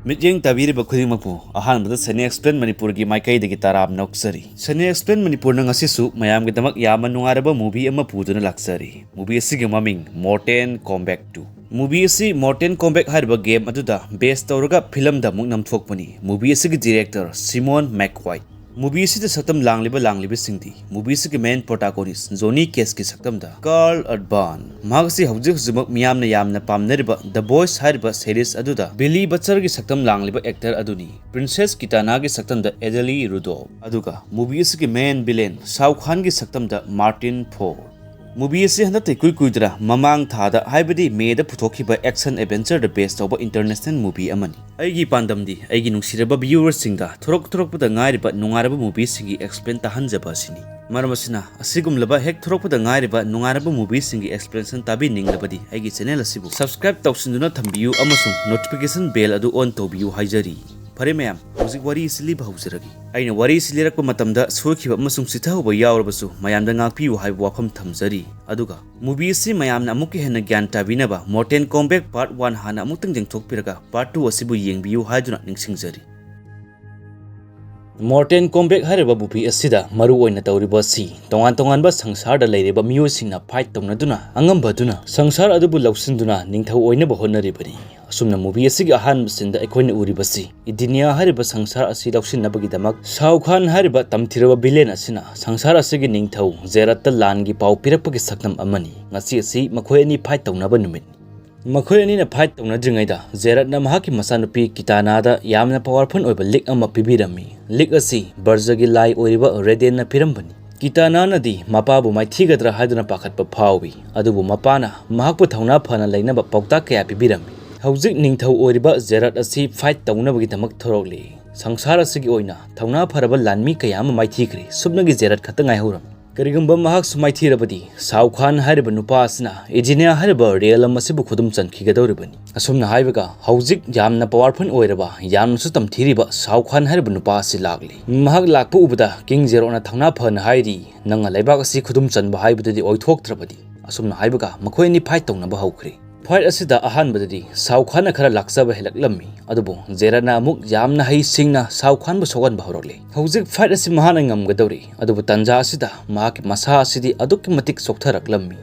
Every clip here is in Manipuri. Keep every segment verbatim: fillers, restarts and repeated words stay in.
ꯃꯤꯠꯌꯦꯡ ꯇꯥꯕꯤꯔꯤꯕ ꯈꯨꯗꯤꯡꯃꯛꯄꯨ ꯑꯍꯥꯟꯕꯗ ꯁꯅꯦ ꯑꯦꯛꯁꯄ꯭ꯂꯦꯟ ꯃꯅꯤꯄꯨꯔꯒꯤ ꯃꯥꯏꯀꯩꯗꯒꯤ ꯇꯔꯥꯝꯅ ꯑꯣꯛꯆꯔꯤ꯫ ꯁꯅꯦ ꯑꯦꯛꯁꯄ꯭ꯂꯦꯟ ꯃꯅꯤꯄꯨꯔꯅ ꯉꯁꯤꯁꯨ ꯃꯌꯥꯝꯒꯤꯗꯃꯛ ꯌꯥꯝꯅ ꯅꯨꯡꯉꯥꯏꯔꯕ movie ꯑꯃ ꯄꯨꯗꯨꯅ ꯂꯥꯛꯆꯔꯤ꯫ Movie ꯑꯁꯤꯒꯤ ꯃꯃꯤꯡ Mortal Kombat two꯫ Movie ꯑꯁꯤ Mortal Kombat ꯍꯥꯏꯔꯤꯕ game ꯑꯗꯨꯗ base ꯇꯧꯔꯒ film ꯗ ꯑꯃꯨꯛ ꯅꯝꯊꯣꯛꯄꯅꯤ꯫ Movie ꯑꯁꯤꯒꯤ director Simon McWhite꯫ Movie ꯑꯁꯤꯗ ꯁꯛꯇꯝ ꯂꯥꯡꯂꯤꯕ ꯂꯥꯡꯂꯤꯕꯁꯤꯡꯗꯤ, movie ꯑꯁꯤꯒꯤ main protagonist Johnny Cage ꯀꯤ ꯁꯛꯇꯝꯗ Karl Urban, ꯃꯍꯥꯛ ꯑꯁꯤ ꯍꯧꯖꯤꯛ ꯍꯧꯖꯤꯛꯃꯛ ꯃꯤꯌꯥꯝꯅ ꯌꯥꯝꯅ ꯄꯥꯝꯅꯔꯤꯕ The Boys ꯍꯥꯏꯔꯤꯕ series ꯑꯗꯨꯗ Billy Butcher ꯒꯤ ꯁꯛꯇꯝ ꯂꯥꯡꯂꯤꯕ actor ꯑꯗꯨꯅꯤ꯫ Princess Kitana ꯒꯤ ꯁꯛꯇꯝꯗ Adele Rudolph, ꯑꯗꯨꯒ movie ꯑꯁꯤꯒꯤ main villain Shao Kahn ꯒꯤ ꯁꯛꯇꯝꯗ Martin Ford꯫ Movie ꯑꯁꯤ ꯍꯟꯗꯛꯇ ꯏꯀꯨꯏ ꯀꯨꯏꯗꯅ ꯃꯃꯥꯡ ꯊꯥꯗ, ꯍꯥꯏꯕꯗꯤ May ꯗ ꯄꯨꯊꯣꯛꯈꯤꯕ action adventure ꯗ base ꯇꯧꯕ international movie ꯑꯃꯅꯤ꯫ ꯑꯩꯒꯤ ꯄꯥꯟꯗꯝꯗꯤ ꯑꯩꯒꯤ ꯅꯨꯡꯁꯤꯔꯕ viewer ꯁꯤꯡꯗ ꯊꯣꯔꯛ ꯊꯣꯔꯛꯄꯗ ꯉꯥꯏꯔꯤꯕ ꯅꯨꯡꯉꯥꯏꯔꯕ movie ꯁꯤꯡꯒꯤ explain ꯇꯥꯍꯟꯖꯕ ꯑꯁꯤꯅꯤ꯫ ꯃꯔꯝ ꯑꯁꯤꯅ, ꯑꯁꯤꯒꯨꯝꯂꯕ ꯍꯦꯛ ꯊꯣꯔꯛꯄꯗ ꯉꯥꯏꯔꯤꯕ ꯅꯨꯡꯉꯥꯏꯔꯕ movie ꯁꯤꯡꯒꯤ explanation ꯇꯥꯕꯤꯅꯤꯡꯂꯕꯗꯤ, ꯑꯩꯒꯤ channel ꯑꯁꯤꯕꯨ subscribe ꯇꯧꯁꯤꯟꯗꯨꯅ ꯊꯝꯕꯤꯌꯨ ꯑꯃꯁꯨꯡ notification bell ꯑꯗꯨ on ꯇꯧꯕꯤꯌꯨ ꯍꯥꯏꯖꯔꯤ꯫ ꯐꯔꯦ ꯃꯌꯥꯝ, ꯍꯧꯖꯤꯛ ꯋꯥꯔꯤ ꯑꯁꯤ ꯂꯤꯕ ꯍꯧꯖꯔꯒꯦ꯫ ꯑꯩꯅ ꯋꯥꯔꯤ ꯑꯁꯤ ꯂꯤꯔꯛꯄ ꯃꯇꯝꯗ ꯁꯣꯏꯈꯤꯕ ꯑꯃꯁꯨꯡ ꯆꯤꯊꯍꯧꯕ ꯌꯥꯎꯔꯕꯁꯨ ꯃꯌꯥꯝꯗ ꯉꯥꯛꯄꯤꯌꯨ ꯍꯥꯏꯕ ꯋꯥꯐꯝ ꯊꯝꯖꯔꯤ꯫ ꯑꯗꯨꯒ movie ꯑꯁꯤ ꯃꯌꯥꯝꯅ ꯑꯃꯨꯛꯀ ꯍꯦꯟꯅ ꯒ꯭ꯌꯥꯟ ꯇꯥꯕꯤꯅꯕ Mortal Kombat Part One ꯍꯥꯟꯅ ꯑꯃꯨꯛꯇꯪ ꯌꯦꯡꯊꯣꯛꯄꯤꯔꯒ Part Two ꯑꯁꯤꯕꯨ ꯌꯦꯡꯕꯤꯌꯨ ꯍꯥꯏꯗꯨꯅ ꯅꯤꯡꯁꯤꯡꯖꯔꯤ꯫ Mortal Kombat ꯍꯥꯏꯔꯤꯕ movie ꯑꯁꯤꯗ ꯃꯔꯨ ꯑꯣꯏꯅ ꯇꯧꯔꯤꯕ ꯑꯁꯤ ꯇꯣꯉꯥꯟ ꯇꯣꯉꯥꯟꯕ ꯁꯪꯁꯥꯔꯗ ꯂꯩꯔꯤꯕ ꯃꯤꯑꯣꯏꯁꯤꯡꯅ fight ꯇꯧꯅꯗꯨꯅ ꯑꯉꯝꯕ ꯑꯗꯨꯅ ꯁꯪꯁꯥꯔ ꯑꯗꯨꯕꯨ ꯂꯧꯁꯤꯟꯗꯨꯅ ꯅꯤꯡꯊꯧ ꯑꯣꯏꯅꯕ ꯍꯣꯠꯅꯔꯤꯕꯅꯤ꯫ ꯑꯁꯨꯝꯅ movie ꯑꯁꯤꯒꯤ ꯑꯍꯥꯟꯕ scene ꯗ ꯑꯩꯈꯣꯏꯅ ꯎꯔꯤꯕꯁꯤ Edenia ꯍꯥꯏꯔꯤꯕ ꯁꯪꯁꯥꯔ ꯑꯁꯤ ꯂꯧꯁꯤꯟꯅꯕꯒꯤꯗꯃꯛ Shao Kahn ꯍꯥꯏꯔꯤꯕ ꯇꯝꯊꯤꯔꯕ villain ꯑꯁꯤꯅ ꯁꯪꯁꯥꯔ ꯑꯁꯤꯒꯤ ꯅꯤꯡꯊꯧ Zerat ꯇ ꯂꯥꯟꯒꯤ ꯄꯥꯎ ꯄꯤꯔꯛꯄꯒꯤ ꯁꯛꯇꯝ ꯑꯃꯅꯤ꯫ ꯉꯁꯤ ꯑꯁꯤ ꯃꯈꯣꯏ ꯑꯅꯤ fight ꯇꯧꯅꯕ ꯅꯨꯃꯤꯠꯅꯤ꯫ ꯃꯈꯣꯏ ꯑꯅꯤꯅ fight ꯇꯧꯅꯗ꯭ꯔꯤꯉꯩꯗ Zerat ꯅ ꯃꯍꯥꯛꯀꯤ ꯃꯆꯥꯅꯨꯄꯤ Kitana ꯗ ꯌꯥꯝꯅ powerful ꯑꯣꯏꯕ ꯂꯤꯛ ꯑꯃ ꯄꯤꯕꯤꯔꯝꯃꯤ꯫ ꯂꯤꯛ ꯑꯁꯤ ꯕꯔꯖꯒꯤ ꯂꯥꯏ ꯑꯣꯏꯔꯤꯕ Raiden ꯅ ꯄꯤꯔꯝꯕꯅꯤ꯫ Kitana ꯅꯗꯤ ꯃꯄꯥꯕꯨ ꯃꯥꯏꯊꯤꯒꯗ꯭ꯔꯥ ꯍꯥꯏꯗꯨꯅ ꯄꯥꯈꯠꯄ ꯐꯥꯎꯏ, ꯑꯗꯨꯕꯨ ꯃꯄꯥꯅ ꯃꯍꯥꯛꯄꯨ ꯊꯧꯅꯥ ꯐꯅ ꯂꯩꯅꯕ ꯄꯥꯎꯇꯥꯛ ꯀꯌꯥ ꯄꯤꯕꯤꯔꯝꯃꯤ꯫ ꯍꯧꯖꯤꯛ ꯅꯤꯡꯊꯧ ꯑꯣꯏꯔꯤꯕ Zerat ꯑꯁꯤ fight ꯇꯧꯅꯕꯒꯤꯗꯃꯛ ꯊꯣꯔꯛꯂꯤ꯫ ꯁꯪꯁꯥꯔ ꯑꯁꯤꯒꯤ ꯑꯣꯏꯅ ꯊꯧꯅꯥ ꯐꯔꯕ ꯂꯥꯟꯃꯤ ꯀꯌꯥ ꯑꯃ ꯃꯥꯏꯊꯤꯈ꯭ꯔꯦ꯫ ꯁꯨꯞꯅꯒꯤ Zerat ꯈꯛꯇ ꯉꯥꯏꯍꯧꯔꯝꯃꯤ꯫ ꯀꯔꯤꯒꯨꯝꯕ ꯃꯍꯥꯛꯁꯨ ꯃꯥꯏꯊꯤꯔꯕꯗꯤ, Shao Kahn ꯍꯥꯏꯔꯤꯕ ꯅꯨꯄꯥ ꯑꯁꯤꯅ Edenia ꯍꯥꯏꯔꯤꯕ realm ꯑꯁꯤꯕꯨ ꯈꯨꯗꯨꯝ ꯆꯟꯈꯤꯒꯗꯧꯔꯤꯕꯅꯤ꯫ ꯑꯁꯨꯝꯅ ꯍꯥꯏꯕꯒ, ꯍꯧꯖꯤꯛ ꯌꯥꯝꯅ powerful ꯑꯣꯏꯔꯕ, ꯌꯥꯝꯅꯁꯨ ꯇꯝꯊꯤꯔꯤꯕ Shao Kahn ꯍꯥꯏꯔꯤꯕ ꯅꯨꯄꯥ ꯑꯁꯤ ꯂꯥꯛꯂꯤ꯫ ꯃꯍꯥꯛ ꯂꯥꯛꯄ ꯎꯕꯗ King Zero ꯅ ꯊꯧꯅꯥ ꯐꯅ ꯍꯥꯏꯔꯤ, "ꯅꯪꯅ ꯂꯩꯕꯥꯛ ꯑꯁꯤ ꯈꯨꯗꯨꯝ ꯆꯟꯕ ꯍꯥꯏꯕꯗꯨꯗꯤ ꯑꯣꯏꯊꯣꯛꯇ꯭ꯔꯕꯗꯤ"꯫ ꯑꯁꯨꯝꯅ ꯍꯥꯏꯕꯒ, ꯃꯈꯣꯏ ꯑꯅꯤ fight ꯇꯧꯅꯕ ꯍꯧꯈ꯭ꯔꯦ꯫ Fight ꯑꯁꯤꯗ ꯑꯍꯥꯟꯕꯗꯗꯤ ꯁꯥꯎ ꯈꯥꯟꯅ ꯈꯔ ꯂꯥꯛꯆꯕ ꯍꯦꯜꯂꯛꯂꯝꯃꯤ, ꯑꯗꯨꯕꯨ ꯖꯦꯔꯠꯅ ꯑꯃꯨꯛ ꯌꯥꯝꯅ ꯍꯩꯁꯤꯡꯅ ꯁꯥꯎ ꯈꯥꯟꯕꯨ ꯁꯣꯛꯍꯟꯕ ꯍꯧꯔꯛꯂꯦ꯫ ꯍꯧꯖꯤꯛ fight ꯑꯁꯤ ꯃꯍꯥꯛꯅ ꯉꯝꯒꯗꯧꯔꯤ, ꯑꯗꯨꯕꯨ ꯇꯥꯟꯖꯥ ꯑꯁꯤꯗ ꯃꯍꯥꯛꯀꯤ ꯃꯁꯥ ꯑꯁꯤꯗꯤ ꯑꯗꯨꯛꯀꯤ ꯃꯇꯤꯛ ꯆꯣꯛꯊꯔꯛꯂꯝꯃꯤ꯫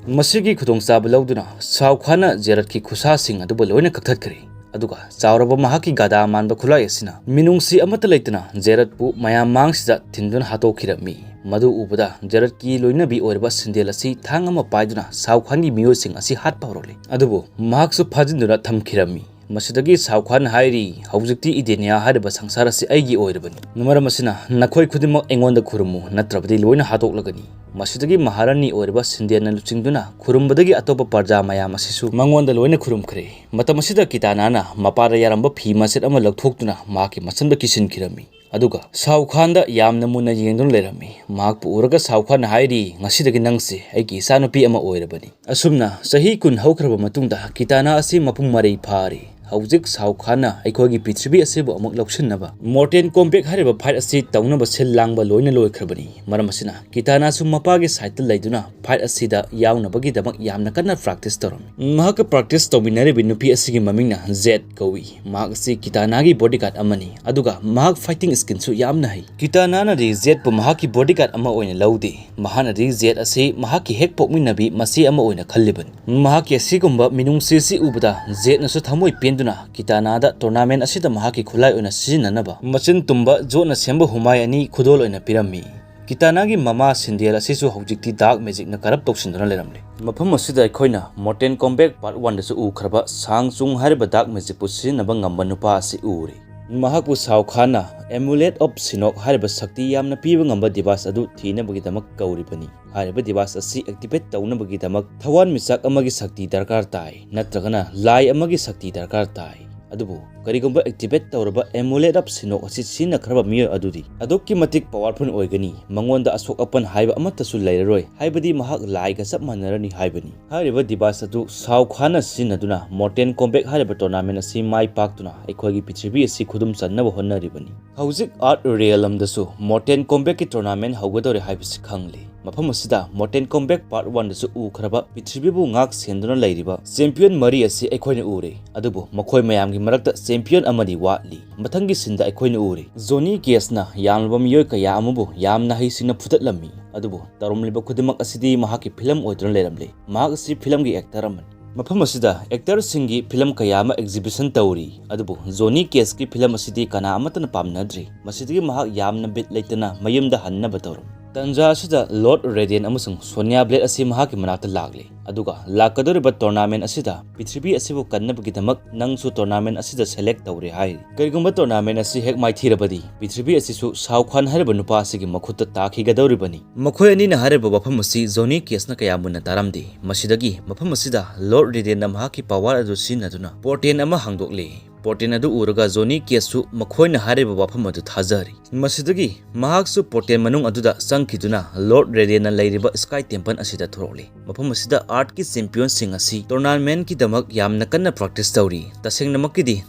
ꯃꯁꯤꯒꯤ ꯈꯨꯗꯣꯡꯆꯥꯕ ꯂꯧꯗꯨꯅ ꯁꯥꯎ ꯈꯥꯟꯅ ꯖꯦꯔꯠꯀꯤ ꯈꯨꯠꯁꯥꯁꯤꯡ ꯑꯗꯨꯕꯨ ꯂꯣꯏꯅ ꯀꯛꯊꯠꯈ꯭ꯔꯦ꯫ ꯑꯗꯨꯒ ꯆꯥꯎꯔꯕ ꯃꯍꯥꯛꯀꯤ ꯒꯗꯥ ꯃꯥꯟꯕ ꯈꯨꯠꯂꯥꯏ ꯑꯁꯤꯅ ꯃꯤꯅꯨꯡꯁꯤ ꯑꯃꯠꯇ ꯂꯩꯇꯅ ꯖꯦꯔꯠꯄꯨ ꯃꯌꯥꯝ ꯃꯥꯡꯁꯤꯗ ꯊꯤꯟꯗꯨꯅ ꯍꯥꯠꯇꯣꯛꯈꯤꯔꯝꯃꯤ꯫ ꯃꯗꯨ ꯎꯕꯗ ꯖꯦꯔꯠꯀꯤ ꯂꯣꯏꯅꯕꯤ ꯑꯣꯏꯔꯤꯕ ꯁꯤꯟꯗꯦꯜ ꯑꯁꯤ ꯊꯥꯡ ꯑꯃ ꯄꯥꯏꯗꯨꯅ ꯁꯥꯎ ꯈꯥꯟꯒꯤ ꯃꯤꯑꯣꯏꯁꯤꯡ ꯑꯁꯤ ꯍꯥꯠꯄ ꯍꯧꯔꯛꯂꯦ꯫ ꯑꯗꯨꯕꯨ ꯃꯍꯥꯛꯁꯨ ꯐꯥꯖꯤꯟꯗꯨꯅ ꯊꯝꯈꯤꯔꯝꯃꯤ꯫ ꯃꯁꯤꯗꯒꯤ ꯁꯥꯎ ꯈꯥꯟꯅ ꯍꯥꯏꯔꯤ, "ꯍꯧꯖꯤꯛꯇꯤ ꯏꯗꯦꯅꯤꯌꯥ ꯍꯥꯏꯔꯤꯕ ꯁꯪꯁꯥꯔ ꯑꯁꯤ ꯑꯩꯒꯤ ꯑꯣꯏꯔꯕꯅꯤ꯫ ꯃꯔꯝ ꯑꯁꯤꯅ ꯅꯈꯣꯏ ꯈꯨꯗꯤꯡꯃꯛ ꯑꯩꯉꯣꯟꯗ ꯈꯨꯔꯨꯝꯃꯨ, ꯅꯠꯇ꯭ꯔꯕꯗꯤ ꯂꯣꯏꯅ ꯍꯥꯠꯇꯣꯛꯂꯒꯅꯤ"꯫ ꯃꯁꯤꯗꯒꯤ ꯃꯍꯥꯔꯥꯅꯤ ꯑꯣꯏꯔꯤꯕ ꯁꯤꯟꯗꯦꯜꯅ ꯂꯨꯆꯤꯡꯗꯨꯅ ꯈꯨꯔꯨꯝꯕꯗꯒꯤ ꯑꯇꯣꯞꯄ ꯄ꯭ꯔꯖꯥ ꯃꯌꯥꯝ ꯑꯁꯤꯁꯨ ꯃꯉꯣꯟꯗ ꯂꯣꯏꯅ ꯈꯨꯔꯨꯝꯈ꯭ꯔꯦ꯫ ꯃꯇꯝ ꯑꯁꯤꯗ ꯀꯤꯇꯥꯅꯥꯅ ꯃꯄꯥꯗ ꯌꯥꯔꯝꯕ ꯐꯤ ꯃꯆꯦꯠ ꯑꯃ ꯂꯧꯊꯣꯛꯇꯨꯅ ꯃꯍꯥꯛꯀꯤ ꯃꯁꯝꯗ ꯀꯤꯁꯤꯟꯈꯤꯔꯝꯃꯤ꯫ ꯑꯗꯨꯒ ꯁꯥꯎ ꯈꯥꯟꯗ ꯌꯥꯝꯅ ꯃꯨꯟꯅ ꯌꯦꯡꯗꯨꯅ ꯂꯩꯔꯝꯃꯤ꯫ ꯃꯍꯥꯛꯄꯨ ꯎꯔꯒ ꯁꯥꯎ ꯈꯥꯟꯅ ꯍꯥꯏꯔꯤ, "ꯉꯁꯤꯗꯒꯤ ꯅꯪꯁꯦ ꯑꯩꯒꯤ ꯏꯆꯥꯅꯨꯄꯤ ꯑꯃ ꯑꯣꯏꯔꯕꯅꯤ"꯫ ꯑꯁꯨꯝꯅ ꯆꯍꯤ ꯀꯨꯟ ꯍꯧꯈ꯭ꯔꯕ ꯃꯇꯨꯡꯗ ꯀꯤꯇꯥꯅꯥ ꯑꯁꯤ ꯃꯄꯨꯡ ꯃꯔꯩ ꯐꯥꯔꯦ꯫ ꯍꯧꯖꯤꯛ ꯁꯥꯎ ꯈꯥꯟꯅ ꯑꯩꯈꯣꯏꯒꯤ ꯄ꯭ꯔꯤꯊꯤꯕꯤ ꯑꯁꯤꯕꯨ ꯑꯃꯨꯛ ꯂꯧꯁꯤꯟꯅꯕ ꯃꯣꯔꯇꯦꯟ ꯀꯣꯝꯕꯦꯛ ꯍꯥꯏꯔꯤꯕ fight ꯑꯁꯤ ꯇꯧꯅꯕ ꯁꯤꯜ ꯂꯥꯡꯕ ꯂꯣꯏꯅ ꯂꯣꯏꯈ꯭ꯔꯕꯅꯤ꯫ ꯃꯔꯝ ꯑꯁꯤꯅ ꯀꯤꯇꯥꯅꯥꯁꯨ ꯃꯄꯥꯒꯤ sideꯇ ꯂꯩꯗꯨꯅ fight ꯑꯁꯤꯗ ꯌꯥꯎꯅꯕꯒꯤꯗꯃꯛ ꯌꯥꯝꯅ ꯀꯟꯅ practice ꯇꯧꯔꯝꯃꯤ꯫ ꯃꯍꯥꯛꯀ practice ꯇꯧꯃꯤꯟꯅꯔꯤꯕ ꯅꯨꯄꯤ ꯑꯁꯤꯒꯤ ꯃꯃꯤꯡꯅ ꯖꯦꯠ ꯀꯧꯏ꯫ ꯃꯍꯥꯛ ꯑꯁꯤ ꯀꯤꯇꯥꯅꯥꯒꯤ bodyguard ꯑꯃꯅꯤ, ꯑꯗꯨꯒ ꯃꯍꯥꯛ fighting skillꯁꯨ ꯌꯥꯝꯅ ꯍꯩ꯫ ꯀꯤꯇꯥꯅꯥꯅꯗꯤ ꯖꯦꯠꯄꯨ ꯃꯍꯥꯛꯀꯤ bodyguard ꯑꯃ ꯑꯣꯏꯅ ꯂꯧꯗꯦ꯫ ꯃꯍꯥꯛꯅꯗꯤ ꯖꯦꯠ ꯑꯁꯤ ꯃꯍꯥꯛꯀꯤ ꯍꯦꯛ ꯄꯣꯛꯃꯤꯟꯅꯕꯤ ꯃꯆꯦ ꯑꯃ ꯑꯣꯏꯅ ꯈꯜꯂꯤꯕꯅꯤ꯫ ꯃꯍꯥꯛꯀꯤ ꯑꯁꯤꯒꯨꯝꯕ ꯃꯤꯅꯨꯡꯁꯤ ꯑꯁꯤ ꯎꯕꯗ ꯖꯦꯠꯅꯁꯨ ꯊꯃꯣꯏ ꯄꯦꯟꯗꯨꯅ ꯀꯤꯇꯥꯅꯥꯗ tournament ꯑꯁꯤꯗ ꯃꯍꯥꯛꯀꯤ ꯈꯨꯠꯂꯥꯏ ꯑꯣꯏꯅ ꯁꯤꯖꯤꯟꯅꯅꯕ ꯃꯆꯤꯟ ꯇꯨꯝꯕ ꯖꯣꯠꯅ ꯁꯦꯝꯕ ꯍꯨꯃꯥꯏ ꯑꯅꯤ ꯈꯨꯗꯣꯜ ꯑꯣꯏꯅ ꯄꯤꯔꯝꯃꯤ꯫ ꯀꯤꯇꯥꯅꯥꯒꯤ ꯃꯃꯥ ꯁꯤꯟꯗꯦꯜ ꯑꯁꯤꯁꯨ ꯍꯧꯖꯤꯛꯇꯤ dark magicꯅ corrupt ꯇꯧꯁꯤꯟꯗꯨꯅ ꯂꯩꯔꯝꯂꯦ꯫ ꯃꯐꯝ ꯑꯁꯤꯗ ꯑꯩꯈꯣꯏꯅ ꯃꯣꯔꯇꯦꯟ ꯀꯣꯝꯕꯦꯛ part oneꯗꯁꯨ ꯎꯈ꯭ꯔꯕ ꯁꯥꯡ ꯆꯨꯡ ꯍꯥꯏꯔꯤꯕ dark magicꯄꯨ ꯁꯤꯖꯤꯟꯅꯕ ꯉꯝꯕ ꯅꯨꯄꯥ ꯑꯁꯤ ꯎꯔꯦ꯫ ꯃꯍꯥꯛꯄꯨ ꯁꯥꯎ ꯈꯥꯟꯅ Amulet of Shinnok ꯍꯥꯏꯔꯤꯕ ꯁꯛꯇꯤ ꯌꯥꯝꯅ ꯄꯤꯕ ꯉꯝꯕ device ꯑꯗꯨ ꯊꯤꯅꯕꯒꯤꯗꯃꯛ ꯀꯧꯔꯤꯕꯅꯤ꯫ ꯍꯥꯏꯔꯤꯕ device ꯑꯁꯤ activate ꯇꯧꯅꯕꯒꯤꯗꯃꯛ ꯊꯋꯥꯟꯃꯤꯆꯥꯛ ꯑꯃꯒꯤ ꯁꯛꯇꯤ ꯗꯔꯀꯥꯔ ꯇꯥꯏ, ꯅꯠꯇ꯭ꯔꯒꯅ ꯂꯥꯏ ꯑꯃꯒꯤ ꯁꯛꯇꯤ ꯗꯔꯀꯥꯔ ꯇꯥꯏ꯫ ꯑꯗꯨꯕꯨ ꯀꯔꯤꯒꯨꯝꯕ activate ꯇꯧꯔꯕ Amulet of Shinnok ꯑꯁꯤ ꯁꯤꯖꯤꯟꯅꯈ꯭ꯔꯕ ꯃꯤꯑꯣꯏ ꯑꯗꯨꯗꯤ ꯑꯗꯨꯛꯀꯤ ꯃꯇꯤꯛ powerful ꯑꯣꯏꯒꯅꯤ, ꯃꯉꯣꯟꯗ ꯑꯁꯣꯛ ꯑꯄꯟ ꯍꯥꯏꯕ ꯑꯃꯠꯇꯁꯨ ꯂꯩꯔꯔꯣꯏ, ꯍꯥꯏꯕꯗꯤ ꯃꯍꯥꯛ ꯂꯥꯏꯒ ꯆꯞ ꯃꯥꯟꯅꯔꯅꯤ ꯍꯥꯏꯕꯅꯤ꯫ ꯍꯥꯏꯔꯤꯕ device ꯑꯗꯨ ꯁꯥꯎ ꯈꯥꯟꯅ ꯁꯤꯖꯤꯟꯅꯗꯨꯅ ꯃꯣꯔꯇꯦꯟ ꯀꯣꯝꯕꯦꯛ ꯍꯥꯏꯔꯤꯕ tournament ꯑꯁꯤ ꯃꯥꯏ ꯄꯥꯛꯇꯨꯅ ꯑꯩꯈꯣꯏꯒꯤ ꯄ꯭ꯔꯤꯊꯤꯕꯤ ꯑꯁꯤ ꯈꯨꯗꯨꯝ ꯆꯟꯅꯕ ꯍꯣꯠꯅꯔꯤꯕꯅꯤ꯫ ꯍꯧꯖꯤꯛ Earth realmꯗꯁꯨ ꯃꯣꯔꯇꯦꯟ ꯀꯣꯝꯕꯦꯛꯀꯤ tournament ꯍꯧꯒꯗꯧꯔꯦ ꯍꯥꯏꯕꯁꯤ ꯈꯪꯂꯤ꯫ ꯃꯐꯝ ꯑꯁꯤꯗ Mortal Kombat Part One ꯗꯁꯨ ꯎꯈ꯭ꯔꯕ ꯄ꯭ꯔꯤꯊꯤꯕꯤꯕꯨ ꯉꯥꯛ ꯁꯦꯟꯗꯨꯅ ꯂꯩꯔꯤꯕ ꯆꯦꯝꯄꯤꯌꯟ ꯃꯔꯤ ꯑꯁꯤ ꯑꯩꯈꯣꯏꯅ ꯎꯔꯦ, ꯑꯗꯨꯕꯨ ꯃꯈꯣꯏ ꯃꯌꯥꯝꯒꯤ ꯃꯔꯛꯇ ꯆꯦꯝꯄꯤꯌꯟ ꯑꯃꯗꯤ ꯋꯥꯠꯂꯤ꯫ ꯃꯊꯪꯒꯤ ꯁꯤꯟꯗ ꯑꯩꯈꯣꯏꯅ ꯎꯔꯦ, ꯖꯣꯅꯤ ꯀꯦꯖꯅ ꯌꯥꯝꯂꯕ ꯃꯤꯑꯣꯏ ꯀꯌꯥ ꯑꯃꯕꯨ ꯌꯥꯝꯅ ꯍꯩꯁꯤꯡꯅ ꯐꯨꯗꯠꯂꯝꯃꯤ, ꯑꯗꯨꯕꯨ ꯇꯧꯔꯝꯂꯤꯕ ꯈꯨꯗꯤꯡꯃꯛ ꯑꯁꯤꯗꯤ ꯃꯍꯥꯛꯀꯤ ꯐꯤꯂꯝ ꯑꯣꯏꯗꯨꯅ ꯂꯩꯔꯝꯂꯦ꯫ ꯃꯍꯥꯛ ꯑꯁꯤ ꯐꯤꯂꯝꯒꯤ ꯑꯦꯛꯇꯔ ꯑꯃꯅꯤ꯫ ꯃꯐꯝ ꯑꯁꯤꯗ ꯑꯦꯛꯇꯔꯁꯤꯡꯒꯤ ꯐꯤꯂꯝ ꯀꯌꯥ ꯑꯃ ꯑꯦꯛꯖꯤꯕꯤꯁꯟ ꯇꯧꯔꯤ, ꯑꯗꯨꯕꯨ ꯖꯣꯅꯤ ꯀꯦꯖꯀꯤ ꯐꯤꯂꯝ ꯑꯁꯤꯗꯤ ꯀꯅꯥ ꯑꯃꯠꯇꯅ ꯄꯥꯝꯅꯗ꯭ꯔꯤ꯫ ꯃꯁꯤꯗꯒꯤ ꯃꯍꯥꯛ ꯌꯥꯝꯅ ꯕꯤꯠ ꯂꯩꯇꯅ ꯃꯌꯨꯝꯗ ꯍꯟꯅꯕ ꯇꯧꯔꯝꯃꯤ꯫ ꯇꯟꯖꯥ ꯑꯁꯤꯗ ꯂꯣꯔꯗ ꯔꯦꯗꯤꯌꯟ ꯑꯃꯁꯨꯡ ꯁꯣꯅꯤꯌꯥ ꯕ꯭ꯂꯦꯗ ꯑꯁꯤ ꯃꯍꯥꯛꯀꯤ ꯃꯅꯥꯛꯇ ꯂꯥꯛꯂꯤ, ꯑꯗꯨꯒ ꯂꯥꯛꯀꯗꯧꯔꯤꯕ ꯇꯣꯔꯅꯥꯃꯦꯟ ꯑꯁꯤꯗ ꯄ꯭ꯔꯤꯊꯤꯕꯤ ꯑꯁꯤꯕꯨ ꯀꯟꯅꯕꯒꯤꯗꯃꯛ ꯅꯪꯁꯨ ꯇꯣꯔꯅꯥꯃꯦꯟ ꯑꯁꯤꯗ ꯁꯦꯂꯦꯛ ꯇꯧꯔꯦ ꯍꯥꯏꯔꯤ꯫ ꯀꯔꯤꯒꯨꯝꯕ ꯇꯣꯔꯅꯥꯃꯦꯟ ꯑꯁꯤ ꯍꯦꯛ ꯃꯥꯏꯊꯤꯔꯕꯗꯤ ꯄ꯭ꯔꯤꯊꯤꯕꯤ ꯑꯁꯤꯁꯨ ꯁꯥꯎ ꯈꯥꯟ ꯍꯥꯏꯔꯤꯕ ꯅꯨꯄꯥ ꯑꯁꯤꯒꯤ ꯃꯈꯨꯠꯇ ꯇꯥꯈꯤꯒꯗꯧꯔꯤꯕꯅꯤ꯫ ꯃꯈꯣꯏ ꯑꯅꯤꯅ ꯍꯥꯏꯔꯤꯕ ꯋꯥꯐꯝ ꯑꯁꯤ ꯖꯣꯅꯤ ꯀꯦꯖꯅ ꯀꯌꯥ ꯃꯨꯟꯅ ꯇꯥꯔꯝꯗꯦ꯫ ꯃꯁꯤꯗꯒꯤ ꯃꯐꯝ ꯑꯁꯤꯗ ꯂꯣꯔꯗ ꯔꯦꯗꯤꯌꯟꯅ ꯃꯍꯥꯛꯀꯤ ꯄꯋꯥꯔ ꯑꯗꯨ ꯁꯤꯖꯤꯟꯅꯗꯨꯅ ꯄꯣꯔꯇꯦꯟ ꯑꯃ ꯍꯥꯡꯗꯣꯛꯂꯤ꯫ ꯄꯣꯔꯇꯦꯟ ꯑꯗꯨ ꯎꯔꯒ ꯖꯣꯅꯤ ꯀꯦꯖꯁꯨ ꯃꯈꯣꯏꯅ ꯍꯥꯏꯔꯤꯕ ꯋꯥꯐꯝ ꯑꯗꯨ ꯊꯥꯖꯔꯤ꯫ ꯃꯁꯤꯗꯒꯤ ꯃꯍꯥꯛꯁꯨ ꯄꯣꯔꯇꯦꯟ ꯃꯅꯨꯡ ꯑꯗꯨꯗ ꯆꯪꯈꯤꯗꯨꯅ ꯂꯣꯔꯗ ꯔꯦꯗꯤꯌꯟꯅ ꯂꯩꯔꯤꯕ ꯁ꯭ꯀꯥꯏ ꯇꯦꯝꯄꯜ ꯑꯁꯤꯗ ꯊꯣꯔꯛꯂꯤ꯫ ꯃꯐꯝ ꯑꯁꯤꯗ ꯑꯥꯔꯠꯀꯤ ꯆꯦꯝꯄꯤꯌꯟꯁꯤꯡ ꯑꯁꯤ ꯇꯣꯔꯅꯥꯃꯦꯟꯠꯀꯤꯗꯃꯛ ꯌꯥꯝꯅ ꯀꯟꯅ ꯄ꯭ꯔꯦꯛꯇꯤꯁ ꯇꯧꯔꯤ꯫ ꯇꯁꯦꯡꯅꯃꯛꯀꯤꯗꯤ